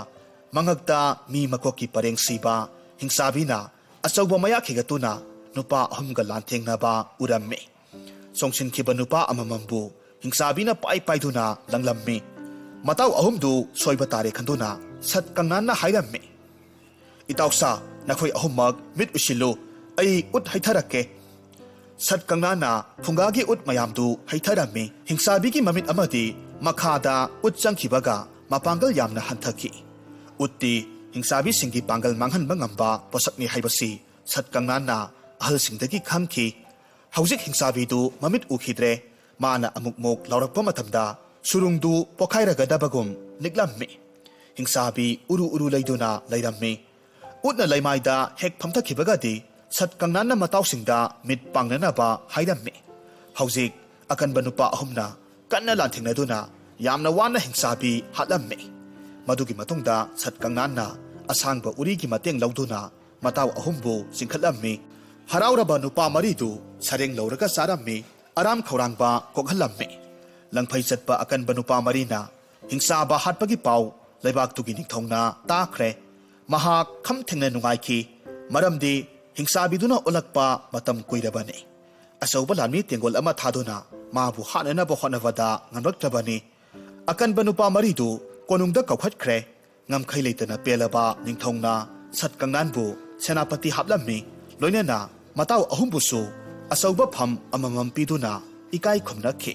ꯃꯉꯛꯇ ꯃꯤ ꯃꯀꯣꯛꯀꯤ ꯄꯔꯦꯡ ꯁꯤꯕ ꯍꯤꯡꯆꯥꯕꯤꯅ ꯑꯆꯧꯕ ꯃꯌꯥ ꯈꯤꯒꯠꯇꯨꯅ ꯅꯨꯄꯥ ꯑꯍꯨꯝꯒ ꯂꯥꯟꯊꯦꯡꯅꯕ ꯎꯔꯝꯃꯤ꯫ ꯆꯣꯡꯁꯤꯟꯈꯤꯕ ꯅꯨꯄꯥ ꯑꯃꯃꯝꯕꯨ ꯍꯤꯡꯆꯥꯕꯤꯅ ꯄꯥꯏ ꯄꯥꯏꯗꯨꯅ ꯂꯪꯂꯝꯃꯤ꯫ ꯃꯇꯥꯎ ꯑꯍꯨꯝꯗꯨ ꯁꯣꯏꯕ ꯇꯥꯔꯦ ꯈꯟꯗꯨꯅ ꯁꯠ ꯀꯪꯅꯥꯟꯅ ꯍꯥꯏꯔꯝꯃꯤ, "ꯏꯇꯥꯎꯁꯥ, ꯅꯈꯣꯏ ꯑꯍꯨꯝꯃꯛ ꯃꯤꯠ ꯎꯏꯁꯤꯜꯂꯨ, ꯑꯩ ꯎꯠ ꯍꯩꯊꯔꯛꯀꯦ꯫" ꯁꯠ ꯀꯪꯅꯥꯟꯅ ꯐꯨꯡꯒꯥꯒꯤ ꯎꯠ ꯃꯌꯥꯝꯗꯨ ꯍꯩꯊꯔꯝꯃꯤ꯫ ꯍꯤꯡꯆꯥꯕꯤꯒꯤ ꯃꯃꯤꯠ ꯑꯃꯗꯤ ꯃꯈꯥꯗ ꯎꯠ ꯆꯪꯈꯤꯕꯒ ꯃꯄꯥꯡꯒꯜ ꯌꯥꯝꯅ ꯍꯟꯊꯈꯤ꯫ ꯎꯠꯇꯤ ꯍꯤꯡꯆꯥꯕꯤꯁꯤꯡꯒꯤ ꯄꯥꯡꯒꯜ ꯃꯥꯡꯍꯟꯕ ꯉꯝꯕ ꯄꯣꯠꯁꯛꯅꯤ ꯍꯥꯏꯕꯁꯤ ꯁꯠ ꯀꯪꯅꯥꯟꯅ ꯑꯍꯜꯁꯤꯡꯗꯒꯤ ꯈꯪꯈꯤ꯫ ꯍꯧꯖꯤꯛ ꯍꯤꯡꯆꯥꯕꯤꯗꯨ ꯃꯃꯤꯠ ꯎꯈꯤꯗ꯭ꯔꯦ꯫ ꯃꯥꯅ ꯑꯃꯨꯛꯃꯨꯛ ꯂꯥꯎꯔꯛꯄ ꯃꯇꯝꯗ ꯁꯨꯔꯨꯡꯗꯨ ꯄꯣꯈꯥꯏꯔꯒꯗꯕꯒꯨꯝ ꯅꯤꯛꯂꯝꯃꯤ꯫ ꯍꯤꯡꯆꯥꯕꯤ ꯎꯔꯨ ꯎꯔꯨ ꯂꯩꯗꯨꯅ ꯂꯩꯔꯝꯃꯤ꯫ ꯎꯠꯅ ꯂꯩꯃꯥꯏꯗ ꯍꯦꯛ ꯐꯝꯊꯈꯤꯕꯒꯗꯤ ꯁꯠ ꯀꯪꯅꯥꯟꯅ ꯃꯇꯥꯎꯁꯤꯡꯗ ꯃꯤꯠ ꯄꯥꯡꯅꯅꯕ ꯍꯥꯏꯔꯝꯃꯤ꯫ ꯍꯧꯖꯤꯛ ꯑꯀꯟꯕ ꯅꯨꯄꯥ ꯑꯍꯨꯝꯅ ꯀꯟꯅ ꯂꯥꯟꯊꯦꯡꯅꯗꯨꯅ ꯌꯥꯝꯅ ꯋꯥꯅ ꯍꯤꯡꯆꯥꯕꯤ ꯍꯥꯠꯂꯝꯃꯤ꯫ ꯃꯗꯨꯒꯤ ꯃꯇꯨꯡꯗ ꯁꯠ ꯀꯪꯅꯥꯟꯅ ꯑꯁꯥꯡꯕ ꯎꯔꯤꯒꯤ ꯃꯇꯦꯡ ꯂꯧꯗꯨꯅ ꯃꯇꯥꯎ ꯑꯍꯨꯝꯕꯨ ꯆꯤꯡꯈꯠꯂꯝꯃꯤ꯫ ꯍꯔꯥꯎꯔꯕ ꯅꯨꯄꯥ ꯃꯔꯤꯗꯨ ꯁꯔꯦꯡ ꯂꯧꯔꯒ ꯆꯥꯔꯝꯃꯤ, ꯑꯔꯥꯝ ꯈꯧꯔꯥꯡꯕ ꯀꯣꯛꯍꯜꯂꯝꯃꯤ꯫ ꯂꯪꯐꯩ ꯆꯠꯄ ꯑꯀꯟꯕ ꯅꯨꯄꯥ ꯃꯔꯤꯅ ꯍꯤꯡꯆꯥꯕ ꯍꯥꯠꯄꯒꯤ ꯄꯥꯎ ꯂꯩꯕꯥꯛꯇꯨꯒꯤ ꯅꯤꯡꯊꯧꯅ ꯇꯥꯈ꯭ꯔꯦ꯫ ꯃꯍꯥꯛ ꯈꯝ ꯊꯦꯡꯅ ꯅꯨꯡꯉꯥꯏꯈꯤ, ꯃꯔꯝꯗꯤ ꯍꯤꯡꯆꯥꯕꯤꯗꯨꯅ ꯑꯣꯜꯂꯛꯄ ꯃꯇꯝ ꯀꯨꯏꯔꯕꯅꯤ꯫ ꯑꯆꯧꯕ ꯂꯥꯟꯃꯤ ꯇꯦꯡꯒꯣꯜ ꯑꯃ ꯊꯥꯗꯨꯅ ꯃꯥꯕꯨ ꯍꯥꯠꯅꯅꯕ ꯍꯣꯠꯅꯕꯗ ꯉꯝꯂꯛꯇ꯭ꯔꯕꯅꯤ꯫ ꯑꯀꯟꯕ ꯅꯨꯄꯥ ꯃꯔꯤꯗꯨ ꯀꯣꯅꯨꯡꯗ ꯀꯧꯈꯠꯈ꯭ꯔꯦ꯫ ꯉꯝꯈꯩ ꯂꯩꯇꯅ ꯄꯦꯜꯂꯕ ꯅꯤꯡꯊꯧꯅ ꯁꯠ ꯀꯪꯂꯥꯟꯕꯨ ꯁꯦꯅꯥꯄꯇꯤ ꯍꯥꯞꯂꯝꯃꯤ, ꯂꯣꯏꯅꯅ ꯃꯇꯥꯎ ꯑꯍꯨꯝꯕꯨꯁꯨ ꯑꯆꯧꯕ ꯐꯝ ꯑꯃꯃꯝ ꯄꯤꯗꯨꯅ ꯏꯀꯥꯏ ꯈꯨꯝꯅꯈꯤ꯫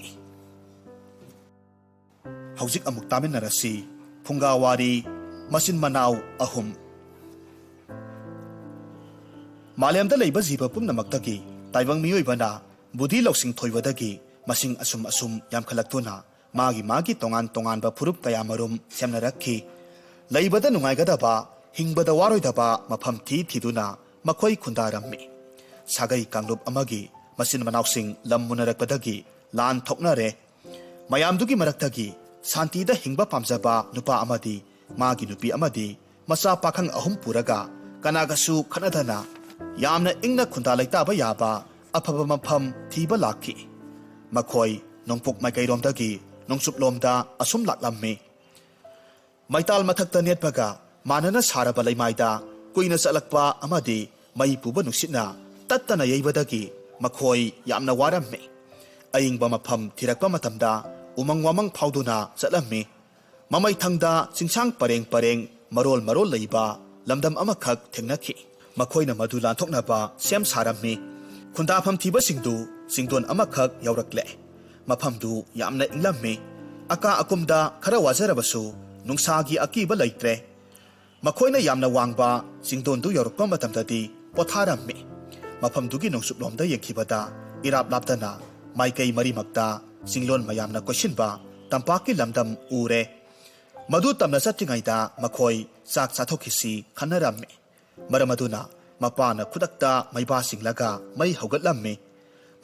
ꯍꯧꯖꯤꯛ ꯑꯃꯨꯛ ꯇꯥꯃꯤꯟꯅꯔꯁꯤ ꯐꯨꯡꯒꯥ ꯋꯥꯔꯤ ꯃꯆꯤꯟ ꯃꯅꯥꯎ ꯑꯍꯨꯝ꯫ ꯃꯥꯂꯦꯝꯗ ꯂꯩꯕ ꯖꯤꯕ ꯄꯨꯝꯅꯃꯛꯇꯒꯤ ꯇꯥꯏꯕꯪ ꯃꯤꯑꯣꯏꯕꯅ ꯕꯨꯙꯤ ꯂꯧꯁꯤꯡ ꯊꯣꯏꯕꯗꯒꯤ ꯃꯁꯤꯡ ꯑꯁꯨꯝ ꯑꯁꯨꯝ ꯌꯥꯝꯈꯠꯂꯛꯇꯨꯅ ꯃꯥꯒꯤ ꯃꯥꯒꯤ ꯇꯣꯉꯥꯟ ꯇꯣꯉꯥꯟꯕ ꯐꯨꯔꯨꯞ ꯀꯌꯥꯃꯔꯨꯝ ꯁꯦꯝꯅꯔꯛꯈꯤ꯫ ꯂꯩꯕꯗ ꯅꯨꯡꯉꯥꯏꯒꯗꯕ, ꯍꯤꯡꯕꯗ ꯋꯥꯔꯣꯏꯗꯕ ꯃꯐꯝ ꯊꯤ ꯊꯤꯗꯨꯅ ꯃꯈꯣꯏ ꯈꯨꯟꯗꯥꯔꯝꯃꯤ꯫ ꯁꯥꯒꯩ ꯀꯥꯡꯂꯨꯞ ꯑꯃꯒꯤ ꯃꯆꯤꯟ ꯃꯅꯥꯎꯁꯤꯡ ꯂꯝ ꯃꯨꯟꯅꯔꯛꯄꯗꯒꯤ ꯂꯥꯟ ꯊꯣꯛꯅꯔꯦ꯫ ꯃꯌꯥꯝꯗꯨꯒꯤ ꯃꯔꯛꯇꯒꯤ ꯁꯥꯟꯇꯤꯗ ꯍꯤꯡꯕ ꯄꯥꯝꯖꯕ ꯅꯨꯄꯥ ꯑꯃꯗꯤ ꯃꯥꯒꯤ ꯅꯨꯄꯤ ꯑꯃꯗꯤ ꯃꯆꯥ ꯄꯥꯈꯪ ꯑꯍꯨꯝ ꯄꯨꯔꯒ ꯀꯅꯥꯒꯁꯨ ꯈꯠꯅꯗꯅ ꯌꯥꯝꯅ ꯏꯪꯅ ꯈꯨꯟꯗꯥ ꯂꯩꯇꯥꯕ ꯌꯥꯕ ꯑꯐꯕ ꯃꯐꯝ ꯊꯤꯕ ꯂꯥꯛꯈꯤ꯫ ꯃꯈꯣꯏ ꯅꯣꯡꯄꯣꯛ ꯃꯥꯏꯀꯩꯔꯣꯝꯗꯒꯤ ꯅꯣꯡꯆꯨꯞꯂꯣꯝꯗ ꯑꯁꯨꯝ ꯂꯥꯛꯂꯝꯃꯤ꯫ ꯃꯩꯇꯥꯜ ꯃꯊꯛꯇ ꯅꯦꯠꯄꯒ ꯃꯥꯟꯅꯅ ꯁꯥꯔꯕ ꯂꯩꯃꯥꯏꯗ ꯀꯨꯏꯅ ꯆꯠꯂꯛꯄ ꯑꯃꯗꯤ ꯃꯩ ꯄꯨꯕ ꯅꯨꯡꯁꯤꯠꯅ ꯇꯠꯇꯅ ꯌꯩꯕꯗꯒꯤ ꯃꯈꯣꯏ ꯌꯥꯝꯅ ꯋꯥꯔꯝꯃꯤ꯫ ꯑꯏꯪꯕ ꯃꯐꯝ ꯊꯤꯔꯛꯄ ꯃꯇꯝꯗ ꯎꯃꯪ ꯋꯥꯃꯪ ꯐꯥꯎꯗꯨꯅ ꯆꯠꯂꯝꯃꯤ꯫ ꯃꯃꯩꯊꯪꯗ ꯆꯤꯡꯁꯥꯡ ꯄꯔꯦꯡ ꯄꯔꯦꯡ ꯃꯔꯣꯜ ꯃꯔꯣꯜ ꯂꯩꯕ ꯂꯝꯗꯝ ꯑꯃꯈꯛ ꯊꯦꯡꯅꯈꯤ꯫ ꯃꯈꯣꯏꯅ ꯃꯗꯨ ꯂꯥꯟꯊꯣꯛꯅꯕ ꯁꯦꯝ ꯁꯥꯔꯝꯃꯤ꯫ ꯈꯨꯟꯗꯥꯐꯝ ꯊꯤꯕꯁꯤꯡꯗꯨ ꯆꯤꯡꯗꯣꯟ ꯑꯃꯈꯛ ꯌꯧꯔꯛꯂꯦ꯫ ꯃꯐꯝꯗꯨ ꯌꯥꯝꯅ ꯏꯪꯂꯝꯃꯤ꯫ ꯑꯀꯥ ꯑꯀꯨꯝꯗ ꯈꯔ ꯋꯥꯖꯔꯕꯁꯨ ꯅꯨꯡꯁꯥꯒꯤ ꯑꯀꯤꯕ ꯂꯩꯇ꯭ꯔꯦ꯫ ꯃꯈꯣꯏꯅ ꯌꯥꯝꯅ ꯋꯥꯡꯕ ꯆꯤꯡꯗꯣꯟꯗꯨ ꯌꯧꯔꯛꯄ ꯃꯇꯝꯗꯗꯤ ꯄꯣꯊꯥꯔꯝꯃꯤ꯫ ꯃꯐꯝꯗꯨꯒꯤ ꯅꯣꯡꯆꯨꯞꯂꯣꯝꯗ ꯌꯦꯡꯈꯤꯕꯗ ꯏꯔꯥꯞ ꯂꯥꯞꯇꯅ ꯃꯥꯏꯀꯩ ꯃꯔꯤꯃꯛꯇ ꯆꯤꯡꯂꯣꯟ ꯃꯌꯥꯝꯅ ꯀꯣꯏꯁꯤꯟꯕ ꯇꯝꯄꯥꯛꯀꯤ ꯂꯝꯗꯝ ꯎꯔꯦ꯫ ꯃꯗꯨ ꯇꯝꯅ ꯆꯠꯇ꯭ꯔꯤꯉꯩꯗ ꯃꯈꯣꯏ ꯆꯥꯛ ꯆꯥꯊꯣꯛꯈꯤꯁꯤ ꯈꯟꯅꯔꯝꯃꯤ꯫ ꯃꯔꯝ ꯑꯗꯨꯅ ꯃꯄꯥꯅ ꯈꯨꯗꯛꯇ ꯃꯩꯕꯥ ꯆꯤꯡꯂꯒ ꯃꯩ ꯍꯧꯒꯠꯂꯝꯃꯤ꯫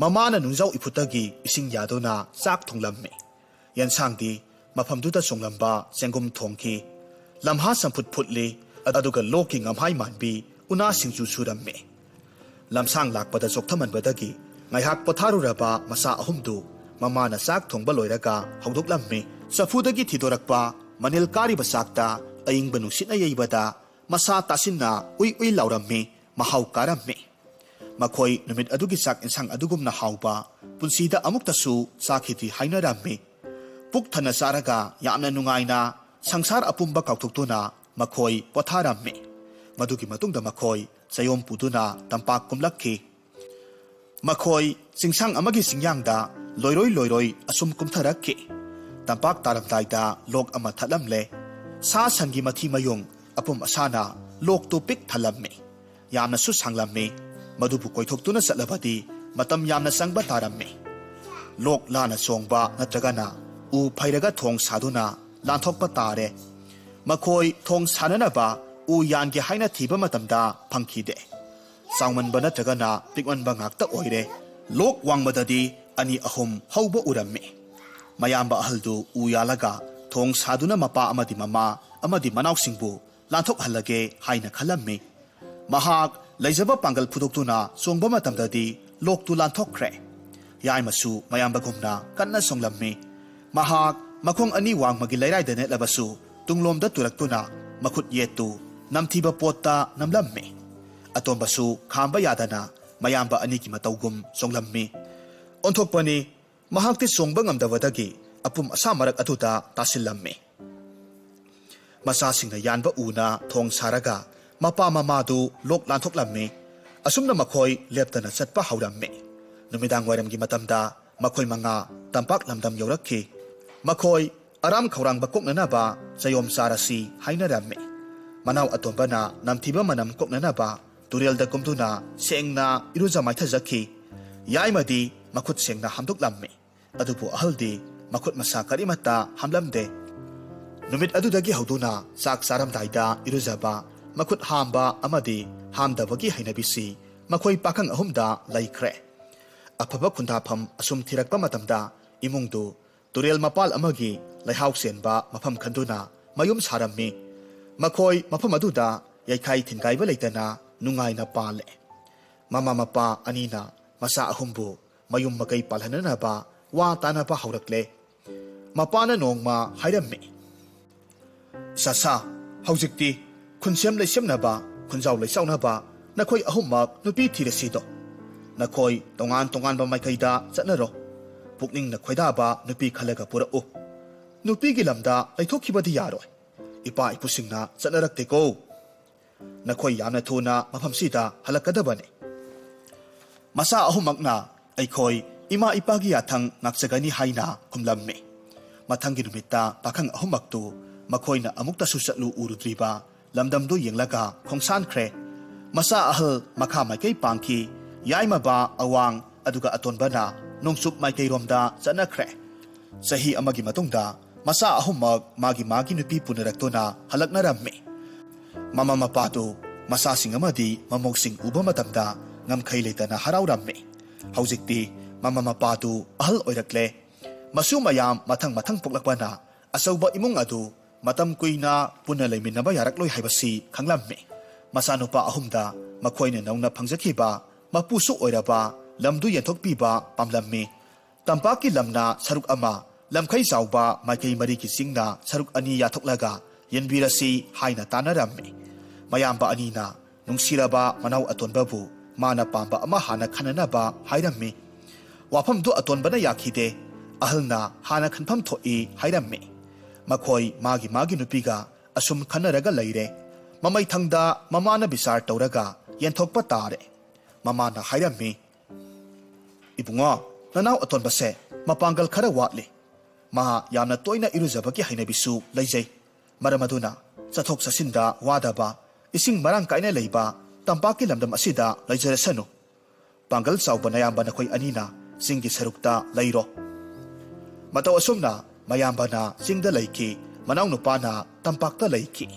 ꯃꯃꯥꯅ ꯅꯨꯡꯖꯥꯎ ꯏꯐꯨꯠꯇꯒꯤ ꯏꯁꯤꯡ ꯌꯥꯗꯨꯅ ꯆꯥꯛ ꯊꯣꯡꯂꯝꯃꯤ꯫ ꯌꯦꯟꯁꯥꯡꯗꯤ ꯃꯐꯝꯗꯨꯗ ꯆꯣꯡꯂꯝꯕ ꯆꯦꯡꯒꯨꯝ ꯊꯣꯡꯈꯤ꯫ ꯂꯝꯍꯥ ꯆꯝꯐꯨꯠ ꯐꯨꯠꯂꯤ, ꯑꯗꯨꯒ ꯂꯣꯛꯀꯤ ꯉꯝꯍꯥꯏ ꯃꯥꯟꯕꯤ ꯎꯅꯥ ꯁꯤꯡꯖꯨ ꯁꯨꯔꯝꯃꯤ꯫ ꯂꯝꯁꯥꯡ ꯂꯥꯛꯄꯗ ꯆꯣꯛꯊꯃꯟꯕꯗꯒꯤ ꯉꯥꯏꯍꯥꯛ ꯄꯣꯊꯥꯔꯨꯔꯕ ꯃꯆꯥ ꯑꯍꯨꯝꯗꯨ ꯃꯃꯥꯅ ꯆꯥꯛ ꯊꯣꯡꯕ ꯂꯣꯏꯔꯒ ꯍꯧꯗꯣꯛꯂꯝꯃꯤ꯫ ꯆꯐꯨꯗꯒꯤ ꯊꯤꯗꯣꯔꯛꯄ ꯃꯅꯤꯜ ꯀꯥꯔꯤꯕ ꯆꯥꯛꯇ ꯑꯏꯪꯕ ꯅꯨꯡꯁꯤꯠꯅ ꯌꯩꯕꯗ ꯃꯁꯥ ꯇꯥꯁꯤꯟꯅ ꯎꯏ ꯎꯏ ꯂꯥꯎꯔꯝꯃꯤ꯫ ꯃꯍꯥꯎ ꯀꯥꯔꯝꯃꯤ꯫ ꯃꯈꯣꯏ ꯅꯨꯃꯤꯠ ꯑꯗꯨꯒꯤ ꯆꯥꯛ ꯏꯟꯁꯥꯡ ꯑꯗꯨꯒꯨꯝꯅ ꯍꯥꯎꯕ ꯄꯨꯟꯁꯤꯗ ꯑꯃꯨꯛꯇꯁꯨ ꯆꯥꯈꯤꯗ꯭ꯔꯤ ꯍꯥꯏꯅꯔꯝꯃꯤ꯫ ꯄꯨꯛ ꯊꯟꯅ ꯆꯥꯔꯒ ꯌꯥꯝꯅ ꯅꯨꯡꯉꯥꯏꯅ ꯁꯪꯁꯥꯔ ꯑꯄꯨꯝꯕ ꯀꯥꯎꯊꯣꯛꯇꯨꯅ ꯃꯈꯣꯏ ꯄꯣꯊꯥꯔꯝꯃꯤ꯫ ꯃꯗꯨꯒꯤ ꯃꯇꯨꯡꯗ ꯃꯈꯣꯏ ꯆꯌꯣꯝ ꯄꯨꯗꯨꯅ ꯇꯝꯄꯥꯛ ꯀꯨꯝꯂꯛꯈꯤ꯫ ꯃꯈꯣꯏ ꯆꯤꯡꯁꯥꯡ ꯑꯃꯒꯤ ꯆꯤꯡꯌꯥꯡꯗ ꯂꯣꯏꯔꯣꯏ ꯂꯣꯏꯔꯣꯏ ꯑꯁꯨꯝ ꯀꯨꯝꯊꯔꯛꯈꯤ꯫ ꯇꯝꯄꯥꯛ ꯇꯥꯔꯝꯗꯥꯏꯗ ꯂꯣꯛ ꯑꯃ ꯊꯠꯂꯝꯂꯦ꯫ ꯁꯥ ꯁꯟꯒꯤ ꯃꯊꯤ ꯃꯌꯨꯡ ꯑꯄꯨꯝ ꯑꯁꯥꯅ ꯂꯣꯛꯇꯨ ꯄꯤꯛ ꯊꯜꯂꯝꯃꯤ꯫ ꯌꯥꯝꯅꯁꯨ ꯁꯥꯡꯂꯝꯃꯤ꯫ ꯃꯗꯨꯕꯨ ꯀꯣꯏꯊꯣꯛꯇꯨꯅ ꯆꯠꯂꯕꯗꯤ ꯃꯇꯝ ꯌꯥꯝꯅ ꯆꯪꯕ ꯇꯥꯔꯝꯃꯤ꯫ ꯂꯣꯛ ꯂꯥꯅ ꯆꯣꯡꯕ ꯅꯠꯇ꯭ꯔꯒꯅ ꯎ ꯐꯩꯔꯒ ꯊꯣꯡ ꯁꯥꯗꯨꯅ ꯂꯥꯟꯊꯣꯛꯄ ꯇꯥꯔꯦ꯫ ꯃꯈꯣꯏ ꯊꯣꯡ ꯁꯥꯅꯅꯕ ꯎ ꯌꯥꯟꯒꯦ ꯍꯥꯏꯅ ꯊꯤꯕ ꯃꯇꯝꯗ ꯐꯪꯈꯤꯗꯦ꯫ ꯆꯥꯎꯃꯟꯕ ꯅꯠꯇ꯭ꯔꯒꯅ ꯄꯤꯛꯃꯟꯕ ꯉꯥꯛꯇ ꯑꯣꯏꯔꯦ꯫ ꯂꯣꯛ ꯋꯥꯡꯃꯗꯗꯤ ꯑꯅꯤ ꯑꯍꯨꯝ ꯍꯧꯕ ꯎꯔꯝꯃꯤ꯫ ꯃꯌꯥꯝꯕ ꯑꯍꯜꯗꯨ ꯎ ꯌꯥꯜꯂꯒ ꯊꯣꯡ ꯁꯥꯗꯨꯅ ꯃꯄꯥ ꯑꯃꯗꯤ ꯃꯃꯥ ꯑꯃꯗꯤ ꯃꯅꯥꯎꯁꯤꯡꯕꯨ ꯂꯥꯟꯊꯣꯛꯍꯜꯂꯒꯦ ꯍꯥꯏꯅ ꯈꯜꯂꯝꯃꯤ꯫ ꯃꯍꯥꯛ ꯂꯩꯖꯕ ꯄꯥꯡꯒꯜ ꯐꯨꯗꯣꯛꯇꯨꯅ ꯆꯣꯡꯕ ꯃꯇꯝꯗꯗꯤ ꯂꯣꯛꯇꯨ ꯂꯥꯟꯊꯣꯛꯈ꯭ꯔꯦ꯫ ꯌꯥꯏꯃꯁꯨ ꯃꯌꯥꯝꯕꯒꯨꯝꯅ ꯀꯟꯅ ꯆꯣꯡꯂꯝꯃꯤ꯫ ꯃꯍꯥꯛ ꯃꯈꯣꯡ ꯑꯅꯤ ꯋꯥꯡꯃꯒꯤ ꯂꯩꯔꯥꯏꯗ ꯅꯦꯠꯂꯕꯁꯨ ꯇꯨꯡꯂꯣꯝꯗ ꯇꯨꯔꯛꯇꯨꯅ ꯃꯈꯨꯠ ꯌꯦꯠꯇꯨ ꯅꯝꯊꯤꯕ ꯄꯣꯠꯇ ꯅꯝꯂꯝꯃꯤ꯫ ꯑꯇꯣꯝꯕꯁꯨ ꯈꯥꯝꯕ ꯌꯥꯗꯅ ꯃꯌꯥꯝꯕ ꯑꯅꯤꯒꯤ ꯃꯇꯧꯒꯨꯝ ꯆꯣꯡꯂꯝꯃꯤ꯫ ꯑꯣꯟꯊꯣꯛꯄꯅꯤ, ꯃꯍꯥꯛꯇꯤ ꯆꯣꯡꯕ ꯉꯝꯗꯕꯗꯒꯤ ꯑꯄꯨꯝ ꯑꯁꯥ ꯃꯔꯛ ꯑꯗꯨꯗ ꯇꯥꯁꯤꯜꯂꯝꯃꯤ꯫ ꯃꯆꯥꯁꯤꯡꯅ ꯌꯥꯟꯕ ꯎꯅ ꯊꯣꯡ ꯁꯥꯔꯒ ꯃꯄꯥ ꯃꯃꯥꯗꯨ ꯂꯣꯛ ꯂꯥꯟꯊꯣꯛꯂꯝꯃꯤ꯫ ꯑꯁꯨꯝꯅ ꯃꯈꯣꯏ ꯂꯦꯞꯇꯅ ꯆꯠꯄ ꯍꯧꯔꯝꯃꯤ꯫ ꯅꯨꯃꯤꯗꯥꯡ ꯋꯥꯏꯔꯝꯒꯤ ꯃꯇꯝꯗ ꯃꯈꯣꯏ ꯃꯉꯥ ꯇꯝꯄꯥꯛ ꯂꯝꯗꯝ ꯌꯧꯔꯛꯈꯤ꯫ ꯃꯈꯣꯏ ꯑꯔꯥꯝ ꯈꯧꯔꯥꯡꯕ ꯀꯣꯛꯅꯅꯕ ꯆꯌꯣꯝ ꯆꯥꯔꯁꯤ ꯍꯥꯏꯅꯔꯝꯃꯤ꯫ ꯃꯅꯥꯎ ꯑꯇꯣꯝꯕꯅ ꯅꯝꯊꯤꯕ ꯃꯅꯝ ꯀꯣꯛꯅꯅꯕ ꯇꯨꯔꯦꯜꯗ ꯀꯨꯝꯗꯨꯅ ꯁꯦꯡꯅ ꯏꯔꯨꯖ ꯃꯥꯏꯊꯖꯈꯤ꯫ ꯌꯥꯏꯃꯗꯤ ꯃꯈꯨꯠ ꯁꯦꯡꯅ ꯍꯥꯝꯗꯣꯛꯂꯝꯃꯤ꯫ ꯑꯗꯨꯕꯨ ꯑꯍꯜꯗꯤ ꯃꯈꯨꯠ ꯃꯁꯥ ꯀꯔꯤꯃꯠꯇ ꯍꯥꯝꯂꯝꯗꯦ꯫ ꯅꯨꯃꯤꯠ ꯑꯗꯨꯗꯒꯤ ꯍꯧꯗꯨꯅ ꯆꯥꯛ ꯆꯥꯔꯝꯗꯥꯏꯗ ꯏꯔꯨꯖꯕ, ꯃꯈꯨꯠ ꯍꯥꯝꯕ ꯑꯃꯗꯤ ꯍꯥꯝꯗꯕꯒꯤ ꯍꯩꯅꯕꯤꯁꯤ ꯃꯈꯣꯏ ꯄꯥꯈꯪ ꯑꯍꯨꯝꯗ ꯂꯩꯈ꯭ꯔꯦ꯫ ꯑꯐꯕ ꯈꯨꯟꯗꯥꯐꯝ ꯑꯁꯨꯝ ꯊꯤꯔꯛꯄ ꯃꯇꯝꯗ ꯏꯃꯨꯡꯗꯨ ꯇꯨꯔꯦꯜ ꯃꯄꯥꯜ ꯑꯃꯒꯤ ꯂꯩꯍꯥꯎ ꯆꯦꯟꯕ ꯃꯐꯝ ꯈꯟꯗꯨꯅ ꯃꯌꯨꯝ ꯁꯥꯔꯝꯃꯤ꯫ ꯃꯈꯣꯏ ꯃꯐꯝ ꯑꯗꯨꯗ ꯌꯩꯈꯥꯏ ꯊꯤꯟꯒꯥꯏꯕ ꯂꯩꯇꯅ ꯅꯨꯡꯉꯥꯏꯅ ꯄꯥꯜꯂꯦ꯫ ꯃꯃꯥ ꯃꯄꯥ ꯑꯅꯤꯅ ꯃꯆꯥ ꯑꯍꯨꯝꯕꯨ ꯃꯌꯨꯝ ꯃꯀꯩ ꯄꯥꯜꯍꯟꯅꯅꯕ ꯋꯥ ꯇꯥꯅꯕ ꯍꯧꯔꯛꯂꯦ꯫ ꯃꯄꯥꯅ ꯅꯣꯡꯃ ꯍꯥꯏꯔꯝꯃꯤ, "ꯁꯥꯁꯥ, ꯍꯧꯖꯤꯛꯇꯤ ꯈꯨꯟꯁꯦꯝ ꯂꯩꯁꯦꯝꯅꯕ, ꯈꯨꯟꯖꯥꯎ ꯂꯩꯆꯥꯎꯅꯕ ꯅꯈꯣꯏ ꯑꯍꯨꯝꯃꯛ ꯅꯨꯄꯤ ꯊꯤꯔꯁꯤꯗꯣ꯫ ꯅꯈꯣꯏ ꯇꯣꯉꯥꯟ ꯇꯣꯉꯥꯟꯕ ꯃꯥꯏꯀꯩꯗ ꯆꯠꯅꯔꯣ꯫ ꯄꯨꯛꯅꯤꯡꯅ ꯈꯣꯏꯗꯥꯕ ꯅꯨꯄꯤ ꯈꯜꯂꯒ ꯄꯨꯔꯛꯎ꯫ ꯅꯨꯄꯤꯒꯤ ꯂꯝꯗ ꯂꯩꯊꯣꯛꯈꯤꯕꯗꯤ ꯌꯥꯔꯣꯏ꯫ ꯏꯄꯥ ꯏꯄꯨꯁꯤꯡꯅ ꯆꯠꯅꯔꯛꯇꯦꯀꯣ꯫ ꯅꯈꯣꯏ ꯌꯥꯝꯅ ꯊꯨꯅ ꯃꯐꯝꯁꯤꯗ ꯍꯜꯂꯛꯀꯗꯕꯅꯤ꯫ ꯃꯆꯥ ꯑꯍꯨꯝꯃꯛꯅ ꯑꯩꯈꯣꯏ ꯏꯃꯥ ꯏꯄꯥꯒꯤ ꯌꯥꯊꯪ ꯉꯥꯛꯆꯒꯅꯤ" ꯍꯥꯏꯅ ꯈꯨꯝꯂꯝꯃꯤ꯫ ꯃꯊꯪꯒꯤ ꯅꯨꯃꯤꯠꯇ ꯄꯥꯈꯪ ꯑꯍꯨꯝꯃꯛꯇꯨ ꯃꯈꯣꯏꯅ ꯑꯃꯨꯛꯇꯁꯨ ꯆꯠꯂꯨ ꯎꯔꯨꯗ꯭ꯔꯤꯕ ꯂꯝꯗꯝꯗꯨ ꯌꯦꯡꯂꯒ ꯈꯣꯡꯁꯥꯟꯈ꯭ꯔꯦ꯫ ꯃꯆꯥ ꯑꯍꯜ ꯃꯈꯥ ꯃꯥꯏꯀꯩ ꯄꯥꯡꯈꯤ꯫ ꯌꯥꯏꯃꯕ ꯑꯋꯥꯡ, ꯑꯗꯨꯒ ꯑꯇꯣꯟꯕꯅ ꯅꯣꯡꯆꯨꯞ ꯃꯥꯏꯀꯩꯔꯣꯝꯗ ꯆꯠꯅꯈ꯭ꯔꯦ꯫ ꯆꯍꯤ ꯑꯃꯒꯤ ꯃꯇꯨꯡꯗ ꯃꯆꯥ ꯑꯍꯨꯝꯃꯛ ꯃꯥꯒꯤ ꯃꯥꯒꯤ ꯅꯨꯄꯤ ꯄꯨꯅꯔꯛꯇꯨꯅ ꯍꯜꯂꯛꯅꯔꯝꯃꯤ꯫ ꯃꯃꯥ ꯃꯄꯥꯗꯨ ꯃꯆꯥꯁꯤꯡ ꯑꯃꯗꯤ ꯃꯃꯧꯁꯤꯡ ꯎꯕ ꯃꯇꯝꯗ ꯉꯝꯈꯩ ꯂꯩꯇꯅ ꯍꯔꯥꯎꯔꯝꯃꯤ꯫ ꯍꯧꯖꯤꯛꯇꯤ ꯃꯃꯥ ꯃꯄꯥꯗꯨ ꯑꯍꯜ ꯑꯣꯏꯔꯛꯂꯦ꯫ ꯃꯁꯨ ꯃꯌꯥꯝ ꯃꯊꯪ ꯃꯊꯪ ꯄꯣꯛꯂꯛꯄꯅ ꯑꯆꯧꯕ ꯏꯃꯨꯡ ꯑꯗꯨ ꯃꯇꯝ ꯀꯨꯏꯅ ꯄꯨꯟꯅ ꯂꯩꯃꯤꯟꯅꯕ ꯌꯥꯔꯛꯂꯣꯏ ꯍꯥꯏꯕꯁꯤ ꯈꯪꯂꯝꯃꯤ꯫ ꯃꯆꯥꯅꯨꯄꯥ ꯑꯍꯨꯝꯗ ꯃꯈꯣꯏꯅ ꯅꯧꯅ ꯐꯪꯖꯈꯤꯕ ꯃꯄꯨꯁꯨ ꯑꯣꯏꯔꯕ ꯂꯝꯗꯨ ꯌꯦꯟꯊꯣꯛꯄꯤꯕ ꯄꯥꯝꯂꯝꯃꯤ꯫ ꯇꯝꯄꯥꯛꯀꯤ ꯂꯝꯅ ꯁꯔꯨꯛ ꯑꯃ, ꯂꯝꯈꯩ ꯆꯥꯎꯕ ꯃꯥꯏꯀꯩ ꯃꯔꯤꯒꯤ ꯆꯤꯡꯅ ꯁꯔꯨꯛ ꯑꯅꯤ ꯌꯥꯊꯣꯛꯂꯒ ꯌꯦꯟꯕꯤꯔꯁꯤ ꯍꯥꯏꯅ ꯇꯥꯟꯅꯔꯝꯃꯤ꯫ ꯃꯌꯥꯝꯕ ꯑꯅꯤꯅ ꯅꯨꯡꯁꯤꯔꯕ ꯃꯅꯥꯎ ꯑꯇꯣꯟꯕꯕꯨ ꯃꯥꯅ ꯄꯥꯝꯕ ꯑꯃ ꯍꯥꯟꯅ ꯈꯟꯅꯅꯕ ꯍꯥꯏꯔꯝꯃꯤ꯫ ꯋꯥꯐꯝꯗꯨ ꯑꯇꯣꯟꯕꯅ ꯌꯥꯈꯤꯗꯦ꯫ ꯑꯍꯜꯅ ꯍꯥꯟꯅ ꯈꯟꯐꯝ ꯊꯣꯛꯏ ꯍꯥꯏꯔꯝꯃꯤ꯫ ꯃꯈꯣꯏ ꯃꯥꯒꯤ ꯃꯥꯒꯤ ꯅꯨꯄꯤꯒ ꯑꯁꯨꯝ ꯈꯟꯅꯔꯒ ꯂꯩꯔꯦ꯫ ꯃꯃꯩꯊꯪꯗ ꯃꯃꯥꯅ ꯕꯤꯆꯥꯔ ꯇꯧꯔꯒ ꯌꯦꯟꯊꯣꯛꯄ ꯇꯥꯔꯦ꯫ ꯃꯃꯥꯅ ꯍꯥꯏꯔꯝꯃꯤ, "ꯏꯕꯨꯡꯉꯣ, ꯅꯅꯥꯎ ꯑꯇꯣꯟꯕꯁꯦ ꯃꯄꯥꯡꯒꯜ ꯈꯔ ꯋꯥꯠꯂꯤ꯫ ꯃꯥ ꯌꯥꯝꯅ ꯇꯣꯏꯅ ꯏꯔꯨꯖꯕꯒꯤ ꯍꯩꯅꯕꯤꯁꯨ ꯂꯩꯖꯩ꯫ ꯃꯔꯝ ꯑꯗꯨꯅ ꯆꯠꯊꯣꯛ ꯆꯠꯁꯤꯟꯗ ꯋꯥꯗꯕ, ꯏꯁꯤꯡ ꯃꯔꯥꯡ ꯀꯥꯏꯅ ꯂꯩꯕ ꯇꯝꯄꯥꯛꯀꯤ ꯂꯝꯗꯝ ꯑꯁꯤꯗ ꯂꯩꯖꯔꯁꯅꯨ꯫ ꯄꯥꯡꯒꯜ ꯆꯥꯎꯕ ꯅꯌꯥꯝꯕ ꯅꯈꯣꯏ ꯑꯅꯤꯅ ꯆꯤꯡꯒꯤ ꯁꯔꯨꯛꯇ ꯂꯩꯔꯣ꯫" ꯃꯇꯧ ꯑꯁꯨꯝꯅ ꯃꯌꯥꯝꯕꯅ ꯆꯤꯡꯗ ꯂꯩꯈꯤ, ꯃꯅꯥꯎꯅꯨꯄꯥꯅ ꯇꯝꯄꯥꯛꯇ ꯂꯩꯈꯤ꯫